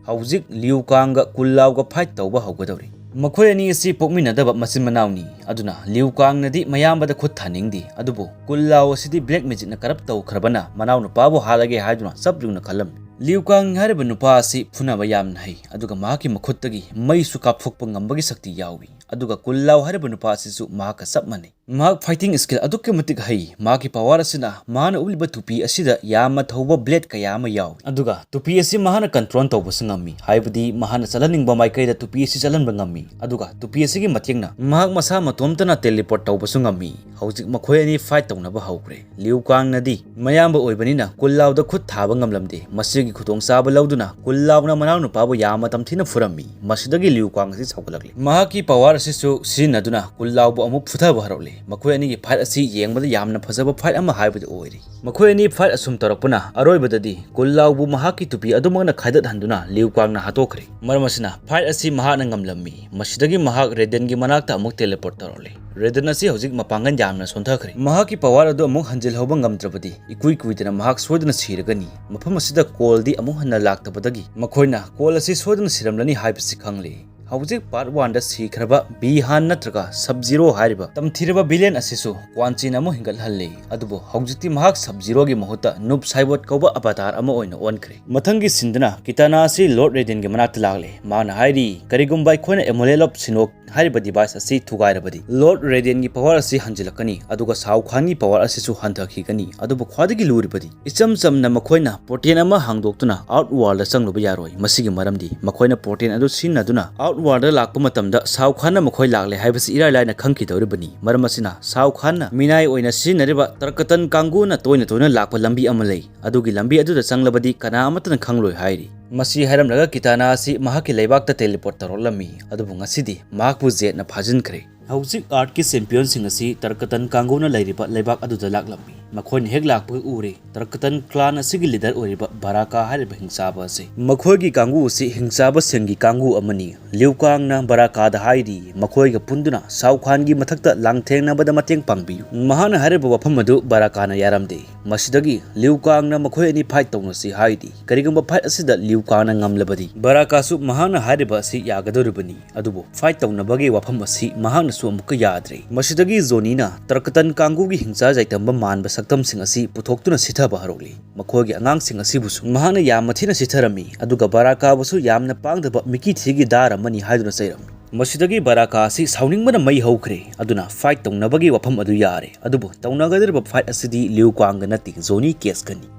ꯍꯧꯖꯤꯛ Liu Kangꯒ Kung Laoꯒ fight ꯇꯧꯕ ꯍꯧꯒꯗꯧꯔꯤ꯫ ꯃꯈꯣꯏ ꯑꯅꯤ ꯑꯁꯤ ꯄꯣꯛꯃꯤꯟꯅꯗꯕ ꯃꯆꯤꯟ ꯃꯅꯥꯎꯅꯤ, ꯑꯗꯨꯅ Liu Kangꯅꯗꯤ ꯃꯌꯥꯝꯕꯗ ꯈꯨꯠ ꯊꯥꯅꯤꯡꯗꯦ, ꯑꯗꯨꯕꯨ Kung Lao ꯑꯁꯤꯗꯤ black magicꯅ corrupt ꯇꯧꯈ꯭ꯔꯕꯅ ꯃꯅꯥꯎꯅꯨꯄꯥꯕꯨ ꯍꯥꯠꯂꯒꯦ ꯍꯥꯏꯗꯨꯅ ꯆꯞ ꯌꯨꯡꯅ ꯈꯜꯂꯝꯃꯤ꯫ Liu Kang ꯍꯥꯏꯔꯤꯕ ꯅꯨꯄꯥ ꯑꯁꯤ ꯐꯨꯅꯕ ꯌꯥꯝꯅ ꯍꯩ, ꯑꯗꯨꯒ ꯃꯍꯥꯛꯀꯤ ꯃꯈꯨꯠꯇꯒꯤ ꯃꯩꯁꯨ ꯀꯥꯞꯊꯣꯛꯄ ꯉꯝꯕꯒꯤ ꯁꯛꯇꯤ ꯌꯥꯎꯏ, ꯑꯗꯨꯒ Kung Lao ꯍꯥꯏꯔꯤꯕ ꯅꯨꯄꯥ ꯑꯁꯤꯁꯨ ꯃꯍꯥꯛꯀ ꯆꯞ ꯃꯥꯟꯅꯩ꯫ ꯃꯍꯥꯛ fighting skill ꯑꯗꯨꯛꯀꯤ ꯃꯇꯤꯛ ꯍꯩ꯫ ꯃꯍꯥꯛꯀꯤ power ꯑꯁꯤꯅ ꯃꯍꯥꯛꯅ ꯎꯠꯂꯤꯕ ꯇꯨꯄꯤ ꯑꯁꯤꯗ ꯌꯥꯝꯅ ꯊꯧꯕ blade ꯀꯌꯥ ꯑꯃ ꯌꯥꯎꯏ, ꯑꯗꯨꯒ ꯇꯨꯄꯤ ꯑꯁꯤ ꯃꯍꯥꯛꯅ control ꯇꯧꯕꯁꯨ ꯉꯝꯃꯤ, ꯍꯥꯏꯕꯗꯤ ꯃꯍꯥꯛꯅ ꯆꯠꯍꯟꯅꯤꯡꯕ ꯃꯥꯏꯀꯩꯗ ꯇꯨꯄꯤ ꯑꯁꯤ ꯆꯠꯍꯟꯕ ꯉꯝꯃꯤ, ꯑꯗꯨꯒ ꯇꯨꯄꯤ ꯑꯁꯤꯒꯤ ꯃꯇꯦꯡꯅ ꯃꯍꯥꯛ ꯃꯁꯥ ꯃꯇꯣꯝꯇꯅ teleport ꯇꯧꯕꯁꯨ ꯉꯝꯃꯤ꯫ ꯍꯧꯖꯤꯛ ꯃꯈꯣꯏ ꯑꯅꯤ fight ꯇꯧꯅꯕ ꯍꯧꯈ꯭ꯔꯦ꯫ ꯂꯤꯎ ꯀꯥꯡꯅꯗꯤ ꯃꯌꯥꯝꯕ ꯑꯣꯏꯕꯅꯤꯅ ꯀꯨꯟ ꯂꯥꯎꯗ ꯈꯨꯠ ꯊꯥꯕ ꯉꯝꯂꯝꯗꯦ꯫ ꯃꯁꯤꯒꯤ ꯈꯨꯗꯣꯡꯆꯥꯕ ꯂꯧꯗꯨꯅ ꯀꯨꯟ ꯂꯥꯎꯅ ꯃꯅꯥꯎꯅꯨꯄꯥꯕꯨ ꯌꯥꯝꯅ ꯇꯝꯊꯤꯅ ꯐꯨꯔꯝꯃꯤ꯫ ꯃꯁꯤꯗꯒꯤ ꯂꯤꯎ ꯀꯥꯡ ꯑꯁꯤ ꯁꯥꯎꯒꯠꯂꯛꯂꯤ꯫ ꯃꯍꯥꯛꯀꯤ power ꯑꯁꯤꯁꯨ ꯁꯤꯖꯤꯟꯅꯗꯨꯅ ꯀꯨꯟ ꯂꯥꯎꯕꯨ ꯑꯃꯨꯛ ꯐꯨꯊꯕ ꯍꯧꯔꯛꯂꯤ꯫ ꯃꯈꯣꯏ ꯑꯅꯤꯒꯤ fight ꯑꯁꯤ ꯌꯦꯡꯕꯗ ꯌꯥꯝꯅ ꯐꯖꯕ fight ꯑꯃ ꯍꯥꯏꯕꯗꯨ ꯑꯣꯏꯔꯤ꯫ ꯃꯈꯣꯏ ꯑꯅꯤ fight ꯑꯁꯨꯝ ꯇꯧꯔꯛꯄꯅ ꯑꯔꯣꯏꯕꯗ ꯀꯨꯟ ꯂꯥꯎꯕꯨ ꯃꯍꯥꯛꯀꯤ ꯇꯨꯄꯤ ꯑꯗꯨꯃꯛꯅ ꯈꯥꯏꯗꯠꯍꯟꯗꯨꯅ ꯂꯤꯎ ꯀꯥꯡꯅ ꯍꯥꯠꯇꯣꯛꯈ꯭ꯔꯦ꯫ ꯃꯔꯝ ꯑꯁꯤꯅ fight ꯑꯁꯤ ꯃꯍꯥꯛꯅ ꯉꯝꯂꯝꯃꯤ꯫ ꯃꯁꯤꯗꯒꯤ ꯃꯍꯥꯛ ꯔꯦꯗꯦꯟꯒꯤ ꯃꯅꯥꯛꯇ ꯑꯃꯨꯛ teleport ꯇꯧꯔꯛꯂꯦ꯫ ꯔꯦꯗꯦꯟ ꯑꯁꯤ ꯍꯧꯖꯤꯛ ꯃꯄꯥꯡꯒꯜ ꯌꯥꯝꯅ ꯁꯣꯟꯊꯈ꯭ꯔꯦ꯫ ꯃꯍꯥꯛꯀꯤ power ꯑꯗꯨ ꯑꯃꯨꯛ ꯍꯟꯖꯤꯜꯍꯧꯕ ꯉꯝꯗ꯭ꯔꯕꯗꯤ ꯏꯀꯨꯏ ꯀꯨꯏꯗꯅ ꯃꯍꯥꯛ ꯁꯣꯏꯗꯅ ꯁꯤꯔꯒꯅꯤ꯫ ꯃꯐꯝ ꯑꯁꯤꯗ ꯀꯣꯜꯗꯤ ꯑꯃꯨꯛ ꯍꯟꯅ ꯂꯥꯛꯇꯕꯗꯒꯤ ꯃꯈꯣꯏꯅ ꯀꯣꯜ ꯑꯁꯤ ꯁꯣꯏꯗꯅ ꯁꯤꯔꯝꯂꯅꯤ ꯍꯥꯏꯕꯁꯤ ꯈꯪꯂꯦ꯫ ꯍꯧꯖꯤꯛ part one ꯗ ꯁꯤꯈ꯭ꯔꯕ ꯕꯤꯍꯥꯟ ꯅꯠꯇ꯭ꯔꯒ ꯁꯕ ꯖꯤꯔꯣ ꯍꯥꯏꯔꯤꯕ ꯇꯝꯊꯤꯔꯕ villain ꯑꯁꯤꯁꯨ ꯀ꯭ꯋꯥꯟ ꯆꯤꯅ ꯑꯃꯨꯛ ꯍꯤꯡꯒꯠꯍꯜꯂꯤ꯫ ꯑꯗꯨꯕꯨ ꯍꯧꯖꯤꯛꯇꯤ ꯃꯍꯥꯛ ꯁꯕ ꯖꯤꯔꯣꯒꯤ ꯃꯍꯨꯠꯇ ꯅꯨꯞ ꯁꯥꯏꯕꯣꯠ ꯀꯧꯕ avatar ꯑꯃ ꯑꯣꯏꯅ ꯑꯣꯟꯈ꯭ꯔꯦ꯫ ꯃꯊꯪꯒꯤ ꯁꯤꯟꯗꯨꯅ ꯀꯤꯇꯥꯅꯥ ꯑꯁꯤ ꯂꯣꯔꯗ ꯔꯦꯗꯤꯟꯒꯤ ꯃꯅꯥꯛꯇ ꯂꯥꯛꯂꯦ꯫ ꯃꯥꯅ ꯍꯥꯏꯔꯤ, "ꯀꯔꯤꯒꯨꯝꯕ ꯑꯩꯈꯣꯏꯅ Amulet of Shinnok ꯍꯥꯏꯔꯤꯕ device ꯑꯁꯤ ꯊꯨꯒꯥꯏꯔꯕꯗꯤ ꯂꯣꯔꯗ ꯔꯦꯗꯤꯟꯒꯤ power ꯑꯁꯤ ꯍꯟꯖꯤꯜꯂꯛꯀꯅꯤ, ꯑꯗꯨꯒ ꯁꯥꯎ ꯈꯥꯟꯒꯤ power ꯑꯁꯤꯁꯨ ꯍꯟꯊꯈꯤꯒꯅꯤ꯫ ꯑꯗꯨꯕꯨ ꯈ꯭ꯋꯥꯏꯗꯒꯤ ꯂꯨꯔꯤꯕꯗꯤ ꯏꯆꯝ ꯆꯝꯅ ꯃꯈꯣꯏꯅ portal ꯑꯃ ꯍꯥꯡꯗꯣꯛꯇꯨꯅ Outworld ꯆꯪꯂꯨꯕ ꯌꯥꯔꯣꯏ꯫ ꯃꯁꯤꯒꯤ ꯃꯔꯝꯗꯤ ꯃꯈꯣꯏꯅ portal ꯑꯗꯨ ꯁꯤꯖꯤꯟꯅꯗꯨꯅ Outworld ꯂꯥꯛꯄ ꯃꯇꯝꯗ ꯁꯥꯎ ꯈꯥꯟꯅ ꯃꯈꯣꯏ ꯂꯥꯛꯂꯦ ꯍꯥꯏꯕꯁꯤ ꯏꯔꯥꯏ ꯂꯥꯏꯅ ꯈꯪꯈꯤꯗꯧꯔꯤꯕꯅꯤ꯫ ꯃꯔꯝ ꯑꯁꯤꯅ ꯁꯥꯎ ꯈꯥꯟꯅ ꯃꯤꯅꯥꯏ ꯑꯣꯏꯅ ꯁꯤꯖꯤꯟꯅꯔꯤꯕ ꯇꯔꯀꯇꯟ ꯀꯥꯡꯕꯨꯅ ꯇꯣꯏꯅ ꯇꯣꯏꯅ ꯂꯥꯛꯄ ꯂꯝꯕꯤ ꯑꯃ ꯂꯩ꯫ ꯑꯗꯨꯒꯤ ꯂꯝꯕꯤ ꯑꯗꯨꯗ ꯆꯪꯂꯕꯗꯤ ꯀꯅꯥ ꯑꯃꯠꯇꯅ ꯈꯪꯂꯣꯏ" ꯍꯥꯏꯔꯤ꯫ ꯃꯁꯤ ꯍꯥꯏꯔꯝꯂꯒ ꯀꯤꯇꯥꯅꯥ ꯑꯁꯤ ꯃꯍꯥꯛꯀꯤ ꯂꯩꯕꯥꯛꯇ teleport ꯇꯧꯔꯛꯂꯝꯃꯤ꯫ ꯑꯗꯨꯕꯨ ꯉꯁꯤꯗꯤ ꯃꯍꯥꯛꯄꯨ ꯖꯦꯠꯅ ꯐꯥꯖꯤꯟꯈ꯭ꯔꯦ꯫ ꯍꯧꯖꯤꯛ Earth ꯀꯤ champion ꯁꯤꯡ ꯑꯁꯤ ꯇꯔꯀꯇꯟ ꯀꯥꯡꯕꯨꯅ ꯂꯩꯔꯤꯕ ꯂꯩꯕꯥꯛ ꯑꯗꯨꯗ ꯂꯥꯛꯂꯝꯃꯤ꯫ ꯃꯈꯣꯏꯅ ꯍꯦꯛ ꯂꯥꯛꯄꯒ ꯎꯔꯦ, ꯇꯔꯀꯇꯟ clan ꯑꯁꯤꯒꯤ leader ꯑꯣꯏꯔꯤꯕ ꯕꯔꯥꯀꯥ ꯍꯥꯏꯔꯤꯕ ꯍꯤꯡꯆꯥꯕ ꯑꯁꯤ꯫ ꯃꯈꯣꯏꯒꯤ ꯀꯥꯡꯕꯨ ꯑꯁꯤ ꯍꯤꯡꯆꯥꯕꯁꯤꯡꯒꯤ ꯀꯥꯡꯕꯨ ꯑꯃꯅꯤ꯫ ꯂꯤꯎ ꯀꯥꯡꯅ ꯕꯔꯥꯀꯥꯗ ꯍꯥꯏꯔꯤ, ꯃꯈꯣꯏꯒ ꯄꯨꯟꯗꯨꯅ ꯁꯥꯎ ꯈꯥꯟꯒꯤ ꯃꯊꯛꯇ ꯂꯥꯡꯊꯦꯡꯅꯕꯗ ꯃꯇꯦꯡ ꯄꯥꯡꯕꯤꯌꯨ꯫ ꯃꯍꯥꯛꯅ ꯍꯥꯏꯔꯤꯕ ꯋꯥꯐꯝ ꯑꯗꯨ ꯕꯔꯥꯀꯥꯅ ꯌꯥꯔꯝꯗꯦ꯫ ꯃꯁꯤꯗꯒꯤ ꯂꯤꯎ ꯀꯥꯡꯅ ꯃꯈꯣꯏ ꯑꯅꯤ fight ꯇꯧꯅꯁꯤ ꯍꯥꯏꯔꯤ꯫ ꯀꯔꯤꯒꯨꯝꯕ fight ꯑꯁꯤꯗ ꯂꯤꯎ ꯀꯥꯡꯅ ꯉꯝꯂꯕꯗꯤ ꯕꯔꯥꯀꯥꯁꯨ ꯃꯍꯥꯛꯅ ꯍꯥꯏꯔꯤꯕ ꯑꯁꯤ ꯌꯥꯒꯗꯧꯔꯤꯕꯅꯤ꯫ ꯑꯗꯨꯕꯨ fight ꯇꯧꯅꯕꯒꯤ ꯋꯥꯐꯝ ꯑꯁꯤ ꯃꯍꯥꯛꯅꯁꯨ ꯑꯃꯨꯛꯀ ꯌꯥꯗ꯭ꯔꯦ꯫ ꯃꯁꯤꯗꯒꯤ ꯖꯣꯅꯤꯅ ꯇꯔꯀꯇꯟ ꯀꯥꯡꯕꯨꯒꯤ ꯍꯤꯡꯆꯥ ꯌꯥꯏꯇꯝꯕ ꯃꯥꯟꯕ ꯁꯛꯇꯝꯁꯤꯡ ꯑꯁꯤ ꯄꯨꯊꯣꯛꯇꯨꯅ ꯁꯤꯊꯕ ꯍꯧꯔꯛꯂꯤ꯫ ꯃꯈꯣꯏꯒꯤ ꯑꯉꯥꯡꯁꯤꯡ ꯑꯁꯤꯕꯨꯁꯨ ꯃꯍꯥꯛꯅ ꯌꯥꯝꯅ ꯊꯤꯅ ꯁꯤꯊꯔꯝꯃꯤ, ꯑꯗꯨꯒ ꯕꯔꯥꯀꯥꯕꯨꯁꯨ ꯌꯥꯝꯅ ꯄꯥꯡꯗꯕ ꯃꯤꯀꯤ ꯊꯤꯒꯤ ꯗꯥꯔ ꯑꯃꯅꯤ ꯍꯥꯏꯗꯨꯅ ꯆꯩꯔꯝꯃꯤ꯫ ꯃꯁꯤꯗꯒꯤ ꯕꯔꯥꯀꯥ ꯑꯁꯤ ꯁꯥꯎꯅꯤꯡꯕꯅ ꯃꯩ ꯍꯧꯈ꯭ꯔꯦ, ꯑꯗꯨꯅ fight ꯇꯧꯅꯕꯒꯤ ꯋꯥꯐꯝ ꯑꯗꯨ ꯌꯥꯔꯦ꯫ ꯑꯗꯨꯕꯨ ꯇꯧꯅꯒꯗꯧꯔꯤꯕ fight ꯑꯁꯤꯗꯤ ꯂꯤꯎ ꯀꯥꯡꯒ ꯅꯠꯇꯦ, ꯖꯣꯅꯤ ꯀꯦꯁꯀꯅꯤ꯫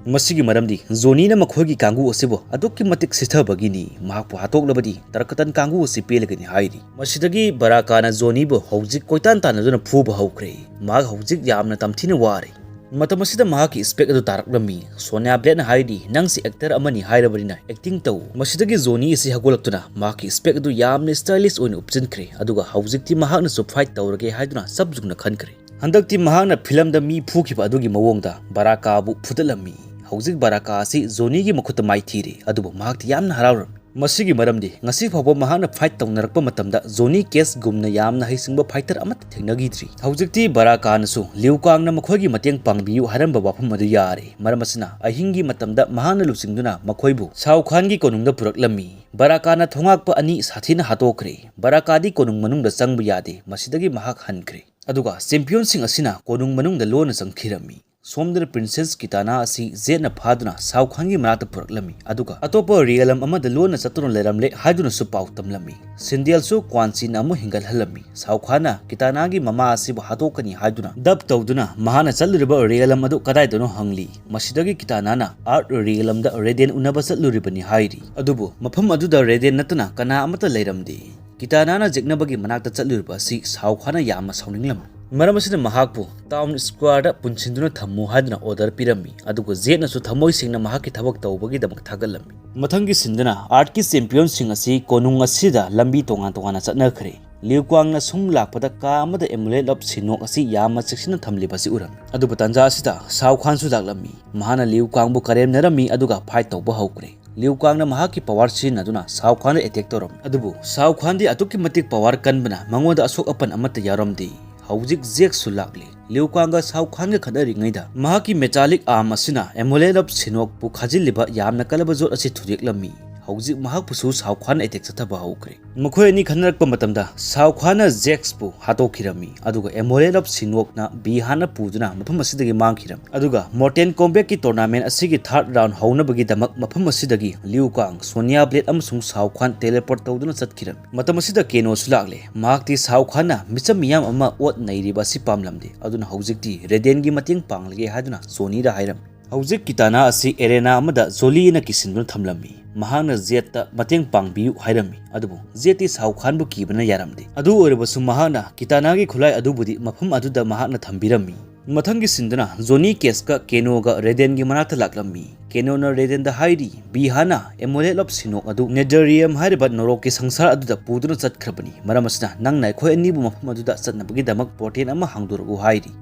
ꯃꯁꯤꯒꯤ ꯃꯔꯝꯗꯤ ꯖꯣꯅꯤꯅ ꯃꯈꯣꯏꯒꯤ ꯀꯥꯡꯕꯨ ꯑꯁꯤꯕꯨ ꯑꯗꯨꯛꯀꯤ ꯃꯇꯤꯛ ꯁꯤꯊꯕꯒꯤꯅꯤ, ꯃꯍꯥꯛꯄꯨ ꯍꯥꯠꯇꯣꯛꯂꯕꯗꯤ ꯇꯔꯀꯇꯟ ꯀꯥꯡꯕꯨ ꯑꯁꯤ ꯄꯦꯜꯂꯒꯅꯤ ꯍꯥꯏꯔꯤ꯫ ꯃꯁꯤꯗꯒꯤ ꯕꯔꯥꯀꯥꯅ ꯖꯣꯅꯤꯕꯨ ꯍꯧꯖꯤꯛ ꯀꯣꯏꯇꯥꯟ ꯇꯥꯟꯅꯗꯨꯅ ꯐꯨꯕ ꯍꯧꯈ꯭ꯔꯦ꯫ ꯃꯍꯥꯛ ꯍꯧꯖꯤꯛ ꯌꯥꯝꯅ ꯇꯝꯊꯤꯅ ꯋꯥꯔꯦ꯫ ꯃꯇꯝ ꯑꯁꯤꯗ ꯃꯍꯥꯛꯀꯤ spec ꯑꯗꯨ ꯇꯥꯔꯛꯂꯝꯃꯤ꯫ ꯁꯣꯅꯤꯌꯥ ꯕ꯭ꯂꯦꯗꯅ ꯍꯥꯏꯔꯤ, "ꯅꯪꯁꯤ actor ꯑꯃꯅꯤ ꯍꯥꯏꯔꯕꯅꯤꯅ acting ꯇꯧ꯫" ꯃꯁꯤꯗꯒꯤ ꯖꯣꯅꯤ ꯑꯁꯤ ꯍꯧꯒꯠꯂꯛꯇꯨꯅ ꯃꯍꯥꯛꯀꯤ spec ꯑꯗꯨ ꯌꯥꯝꯅ stylish ꯑꯣꯏꯅ ꯎꯞꯆꯤꯟꯈ꯭ꯔꯦ, ꯑꯗꯨꯒ ꯍꯧꯖꯤꯛꯇꯤ ꯃꯍꯥꯛꯅꯁꯨ fight ꯇꯧꯔꯒꯦ ꯍꯥꯏꯗꯨꯅ ꯆꯞ ꯌꯨꯡꯅ ꯈꯟꯈ꯭ꯔꯦ꯫ ꯍꯟꯗꯛꯇꯤ ꯃꯍꯥꯛꯅ ꯐꯤꯂꯝꯗ ꯃꯤ ꯐꯨꯈꯤꯕ ꯑꯗꯨꯒꯤ ꯃꯑꯣꯡꯗ ꯕꯔꯥꯀꯥꯕꯨ ꯐꯨꯗꯠꯂꯝꯃꯤ꯫ ꯍꯧꯖꯤꯛ ꯕꯔꯥꯀꯥ ꯑꯁꯤ ꯖꯣꯅꯤꯒꯤ ꯃꯈꯨꯠꯇ ꯃꯥꯏꯊꯤꯔꯦ, ꯑꯗꯨꯕꯨ ꯃꯍꯥꯛꯇꯤ ꯌꯥꯝꯅ ꯍꯔꯥꯎꯔꯝꯃꯤ꯫ ꯃꯁꯤꯒꯤ ꯃꯔꯝꯗꯤ ꯉꯁꯤ ꯐꯥꯎꯕ ꯃꯍꯥꯛꯅ fight ꯇꯧꯅꯔꯛꯄ ꯃꯇꯝꯗ ꯖꯣꯅꯤ ꯀꯦꯁꯒꯨꯝꯅ ꯌꯥꯝꯅ ꯍꯩꯁꯤꯡꯕ fighter ꯑꯃꯠꯇ ꯊꯦꯡꯅꯈꯤꯗ꯭ꯔꯤ꯫ ꯍꯧꯖꯤꯛꯇꯤ ꯕꯔꯥꯀꯥꯅꯁꯨ ꯂꯤꯎ ꯀꯥꯡꯅ ꯃꯈꯣꯏꯒꯤ ꯃꯇꯦꯡ ꯄꯥꯡꯕꯤꯌꯨ ꯍꯥꯏꯔꯝꯕ ꯋꯥꯐꯝ ꯑꯗꯨ ꯌꯥꯔꯦ꯫ ꯃꯔꯝ ꯑꯁꯤꯅ ꯑꯍꯤꯡꯒꯤ ꯃꯇꯝꯗ ꯃꯍꯥꯛꯅ ꯂꯨꯆꯤꯡꯗꯨꯅ ꯃꯈꯣꯏꯕꯨ ꯁꯥꯎ ꯈꯥꯟꯒꯤ ꯀꯣꯅꯨꯡꯗ ꯄꯨꯔꯛꯂꯝꯃꯤ꯫ ꯕꯔꯥꯀꯥꯅ ꯊꯣꯉꯥꯛꯄ ꯑꯅꯤ ꯁꯥꯊꯤꯅ ꯍꯥꯠꯇꯣꯛꯈ꯭ꯔꯦ꯫ ꯕꯔꯥꯀꯥꯗꯤ ꯀꯣꯅꯨꯡ ꯃꯅꯨꯡꯗ ꯆꯪꯕ ꯌꯥꯗꯦ꯫ ꯃꯁꯤꯗꯒꯤ ꯃꯍꯥꯛ ꯍꯟꯈ꯭ꯔꯦ꯫ ꯑꯗꯨꯒ championꯁꯤꯡ ꯑꯁꯤꯅ ꯀꯣꯅꯨꯡ ꯃꯅꯨꯡꯗ ꯂꯣꯟꯅ ꯆꯪꯈꯤꯔꯝꯃꯤ꯫ ꯁꯣꯝꯗꯅ Princess ꯀꯤꯇꯥꯅꯥ ꯑꯁꯤ ꯖꯦꯠꯅ ꯐꯥꯗꯨꯅ ꯁꯥꯎ ꯈꯥꯟꯒꯤ ꯃꯅꯥꯛꯇ ꯄꯨꯔꯛꯂꯝꯃꯤ, ꯑꯗꯨꯒ ꯑꯇꯣꯞꯄ realm ꯑꯃꯗ ꯂꯣꯟꯅ ꯆꯠꯇꯨꯅ ꯂꯩꯔꯝꯂꯦ ꯍꯥꯏꯗꯨꯅꯁꯨ ꯄꯥꯎ ꯇꯝꯂꯝꯃꯤ꯫ ꯁꯤꯟꯗꯦꯜꯁꯨ ꯀ꯭ꯋꯥꯟꯆꯤꯅ ꯑꯃꯨꯛ ꯍꯤꯡꯒꯠꯍꯜꯂꯝꯃꯤ꯫ ꯁꯥꯎ ꯈꯥꯟꯅ ꯀꯤꯇꯥꯅꯥꯒꯤ ꯃꯃꯥ ꯑꯁꯤꯕꯨ ꯍꯥꯠꯇꯣꯛꯀꯅꯤ ꯍꯥꯏꯗꯨꯅ dub ꯇꯧꯗꯨꯅ ꯃꯍꯥꯛꯅ ꯆꯠꯂꯨꯔꯤꯕ realm ꯑꯗꯨ ꯀꯗꯥꯏꯗꯅꯣ ꯍꯪꯂꯤ꯫ ꯃꯁꯤꯗꯒꯤ ꯀꯤꯇꯥꯅꯥꯅ Earth realmꯗ ꯔꯦꯗꯦꯟ ꯎꯅꯕ ꯆꯠꯂꯨꯔꯤꯕꯅꯤ ꯍꯥꯏꯔꯤ꯫ ꯑꯗꯨꯕꯨ ꯃꯐꯝ ꯑꯗꯨꯗ ꯔꯦꯗꯦꯟ ꯅꯠꯇꯅ ꯀꯅꯥ ꯑꯃꯠꯇ ꯂꯩꯔꯝꯗꯦ꯫ ꯀꯤꯇꯥꯅꯥꯅ ꯖꯦꯛꯅꯕꯒꯤ ꯃꯅꯥꯛꯇ ꯆꯠꯂꯨꯔꯤꯕ ꯑꯁꯤ ꯁꯥꯎ ꯈꯥꯟꯅ ꯌꯥꯝꯅ ꯁꯥꯎꯅꯤꯡꯂꯝꯃꯤ꯫ ꯃꯔꯝ ꯑꯁꯤꯅ ꯃꯍꯥꯛꯄꯨ town squareꯗ ꯄꯨꯟꯁꯤꯟꯗꯨꯅ ꯊꯝꯃꯨ ꯍꯥꯏꯗꯨꯅ order ꯄꯤꯔꯝꯃꯤ, ꯑꯗꯨꯒ ꯖꯦꯠꯅꯁꯨ ꯊꯃꯣꯏ ꯁꯦꯡꯅ ꯃꯍꯥꯛꯀꯤ ꯊꯕꯛ ꯇꯧꯕꯒꯤꯗꯃꯛ ꯊꯥꯒꯠꯂꯝꯃꯤ꯫ ꯃꯊꯪꯒꯤ sceneꯗꯅ Earthꯀꯤ championꯁꯤꯡ ꯑꯁꯤ ꯀꯣꯅꯨꯡ ꯑꯁꯤꯗ ꯂꯝꯕꯤ ꯇꯣꯉꯥꯟ ꯇꯣꯉꯥꯟꯅ ꯆꯠꯅꯈ꯭ꯔꯦ꯫ ꯂꯤꯎ ꯀꯥꯡꯅ ꯁꯨꯝ ꯂꯥꯛꯄꯗ ꯀꯥ ꯑꯃꯗ Amulet of Shinnok ꯑꯁꯤ ꯌꯥꯝꯅ ꯆꯦꯛꯁꯤꯟꯅ ꯊꯝꯂꯤꯕ ꯑꯁꯤ ꯎꯔꯝꯃꯤ꯫ ꯑꯗꯨꯕꯨ ꯇꯥꯟꯖꯥ ꯑꯁꯤꯗ ꯁꯥꯎ ꯈꯥꯟꯁꯨ ꯂꯥꯛꯂꯝꯃꯤ꯫ ꯃꯍꯥꯛꯅ ꯂꯤꯎ ꯀꯥꯡꯕꯨ ꯀꯔꯦꯝꯅꯔꯝꯃꯤ, ꯑꯗꯨꯒ fight ꯇꯧꯕ ꯍꯧꯈ꯭ꯔꯦ꯫ ꯂꯤꯎ ꯀꯥꯡꯅ ꯃꯍꯥꯛꯀꯤ power ꯁꯤꯖꯤꯟꯅꯗꯨꯅ ꯁꯥꯎ ꯈꯥꯟꯗ attack ꯇꯧꯔꯝꯃꯤ꯫ ꯑꯗꯨꯕꯨ ꯁꯥꯎ ꯈꯥꯟꯗꯤ ꯑꯗꯨꯛꯀꯤ ꯃꯇꯤꯛ power ꯀꯟꯕꯅ ꯃꯉꯣꯟꯗ ꯑꯁꯣꯛ ꯑꯄꯟ ꯑꯃꯠꯇ ꯌꯥꯎꯔꯝꯗꯦ꯫ ꯍꯧꯖꯤꯛ ꯖꯦꯛꯁꯨ ꯂꯥꯛꯂꯤ꯫ ꯂꯤꯎ ꯀꯥꯡꯒ ꯁꯥꯎ ꯈꯥꯟꯒ ꯈꯠꯅꯔꯤꯉꯩꯗ ꯃꯍꯥꯛꯀꯤ metallic arm ꯑꯁꯤꯅ Amulet of Shinnokꯄꯨ ꯈꯥꯖꯤꯜꯂꯤꯕ ꯌꯥꯝꯅ ꯀꯜꯂꯕ ꯖꯣꯠ ꯑꯁꯤ ꯊꯨꯗꯦꯛꯂꯝꯃꯤ꯫ ꯍꯧꯖꯤꯛ ꯃꯍꯥꯛꯄꯨꯁꯨ ꯁꯥꯎ ꯈꯥꯟꯅ ꯑꯦꯇꯦꯛ ꯆꯠꯊꯕ ꯍꯧꯈ꯭ꯔꯦ꯫ ꯃꯈꯣꯏ ꯑꯅꯤ ꯈꯟꯅꯔꯛꯄ ꯃꯇꯝꯗ ꯁꯥꯎ ꯈꯥꯟꯅ ꯖꯦꯛꯁꯄꯨ ꯍꯥꯠꯇꯣꯛꯈꯤꯔꯝꯃꯤ, ꯑꯗꯨꯒ ꯑꯦꯃꯣꯂꯦꯠ ꯑꯣꯐ ꯁꯤꯅꯣꯛꯅ ꯕꯤ ꯍꯥꯟꯅ ꯄꯨꯗꯨꯅ ꯃꯐꯝ ꯑꯁꯤꯗꯒꯤ ꯃꯥꯡꯈꯤꯔꯝꯃꯤ꯫ ꯑꯗꯨꯒ ꯃꯣꯔꯇꯦꯟ ꯀꯣꯝꯕꯦꯠꯀꯤ ꯇꯣꯔꯅꯥꯃꯦꯟ ꯑꯁꯤꯒꯤ ꯊꯥꯔꯠ ꯔꯥꯎꯟ ꯍꯧꯅꯕꯒꯤꯗꯃꯛ ꯃꯐꯝ ꯑꯁꯤꯗꯒꯤ ꯂꯤꯎ ꯀꯥꯡ, ꯁꯣꯅꯤꯌꯥ ꯕ꯭ꯂꯦꯗ ꯑꯃꯁꯨꯡ ꯁꯥꯎ ꯈꯥꯟ ꯇꯦꯂꯦꯄꯣꯔꯠ ꯇꯧꯗꯨꯅ ꯆꯠꯈꯤꯔꯝꯃꯤ꯫ ꯃꯇꯝ ꯑꯁꯤꯗ ꯀꯦꯅꯣꯁꯨ ꯂꯥꯛꯂꯦ꯫ ꯃꯍꯥꯛꯇꯤ ꯁꯥꯎ ꯈꯥꯟꯅ ꯃꯤꯆꯝ ꯃꯤꯌꯥꯝ ꯑꯃ ꯑꯣꯠ ꯅꯩꯔꯤꯕ ꯑꯁꯤ ꯄꯥꯝꯂꯝꯗꯦ, ꯑꯗꯨꯅ ꯍꯧꯖꯤꯛꯇꯤ ꯔꯦꯗꯦꯟꯒꯤ ꯃꯇꯦꯡ ꯄꯥꯡꯂꯒꯦ ꯍꯥꯏꯗꯨꯅ ꯖꯣꯅꯤꯗ ꯍꯥꯏꯔꯝꯃꯤ꯫ ꯍꯧꯖꯤꯛ ꯀꯤꯇꯥꯅꯥ ꯑꯁꯤ ꯑꯦꯔꯦꯅꯥ ꯑꯃꯗ ꯖꯣꯂꯤꯅ ꯀꯤꯁꯤꯟꯗꯨꯅ ꯊꯝꯂꯝꯃꯤ꯫ ꯃꯍꯥꯛꯅ ꯖꯦꯠꯇ ꯃꯇꯦꯡ ꯄꯥꯡꯕꯤꯌꯨ ꯍꯥꯏꯔꯝꯃꯤ, ꯑꯗꯨꯕꯨ ꯖꯦꯠꯇꯤ ꯁꯥꯎ ꯈꯥꯟꯕꯨ ꯀꯤꯕꯅ ꯌꯥꯔꯝꯗꯦ꯫ ꯑꯗꯨ ꯑꯣꯏꯔꯕꯁꯨ ꯃꯍꯥꯛꯅ ꯀꯤꯇꯥꯅꯥꯒꯤ ꯈꯨꯠꯂꯥꯏ ꯑꯗꯨꯕꯨꯗꯤ ꯃꯐꯝ ꯑꯗꯨꯗ ꯃꯍꯥꯛꯅ ꯊꯝꯕꯤꯔꯝꯃꯤ꯫ ꯃꯊꯪꯒꯤ ꯁꯤꯟꯗꯅ ꯖꯣꯅꯤ ꯀꯦꯁꯀ ꯀꯦꯅꯣꯒ ꯔꯦꯗꯦꯟꯒꯤ ꯃꯅꯥꯛꯇ ꯂꯥꯛꯂꯝꯃꯤ꯫ ꯀꯦꯅꯣꯅ ꯔꯦꯗꯦꯟꯗ ꯍꯥꯏꯔꯤ, ꯕꯤ ꯍꯥꯟꯅ ꯑꯦꯃꯣꯂꯦꯠ ꯑꯣꯐ ꯁꯤꯅꯣꯛ ꯑꯗꯨ ꯅꯦꯗꯔꯤꯌꯝ ꯍꯥꯏꯔꯤꯕ ꯅꯣꯔꯣꯛꯀꯤ ꯁꯪꯁꯥꯔ ꯑꯗꯨꯗ ꯄꯨꯗꯨꯅ ꯆꯠꯈ꯭ꯔꯕꯅꯤ, ꯃꯔꯝ ꯑꯁꯤꯅ ꯅꯪꯅ ꯑꯩꯈꯣꯏ ꯑꯅꯤꯕꯨ ꯃꯐꯝ ꯑꯗꯨꯗ ꯆꯠꯅꯕꯒꯤꯗꯃꯛ ꯄꯣꯔꯇꯦꯜ ꯑꯃ ꯍꯥꯡꯗꯣꯔꯛꯎ ꯍꯥꯏꯔꯤ꯫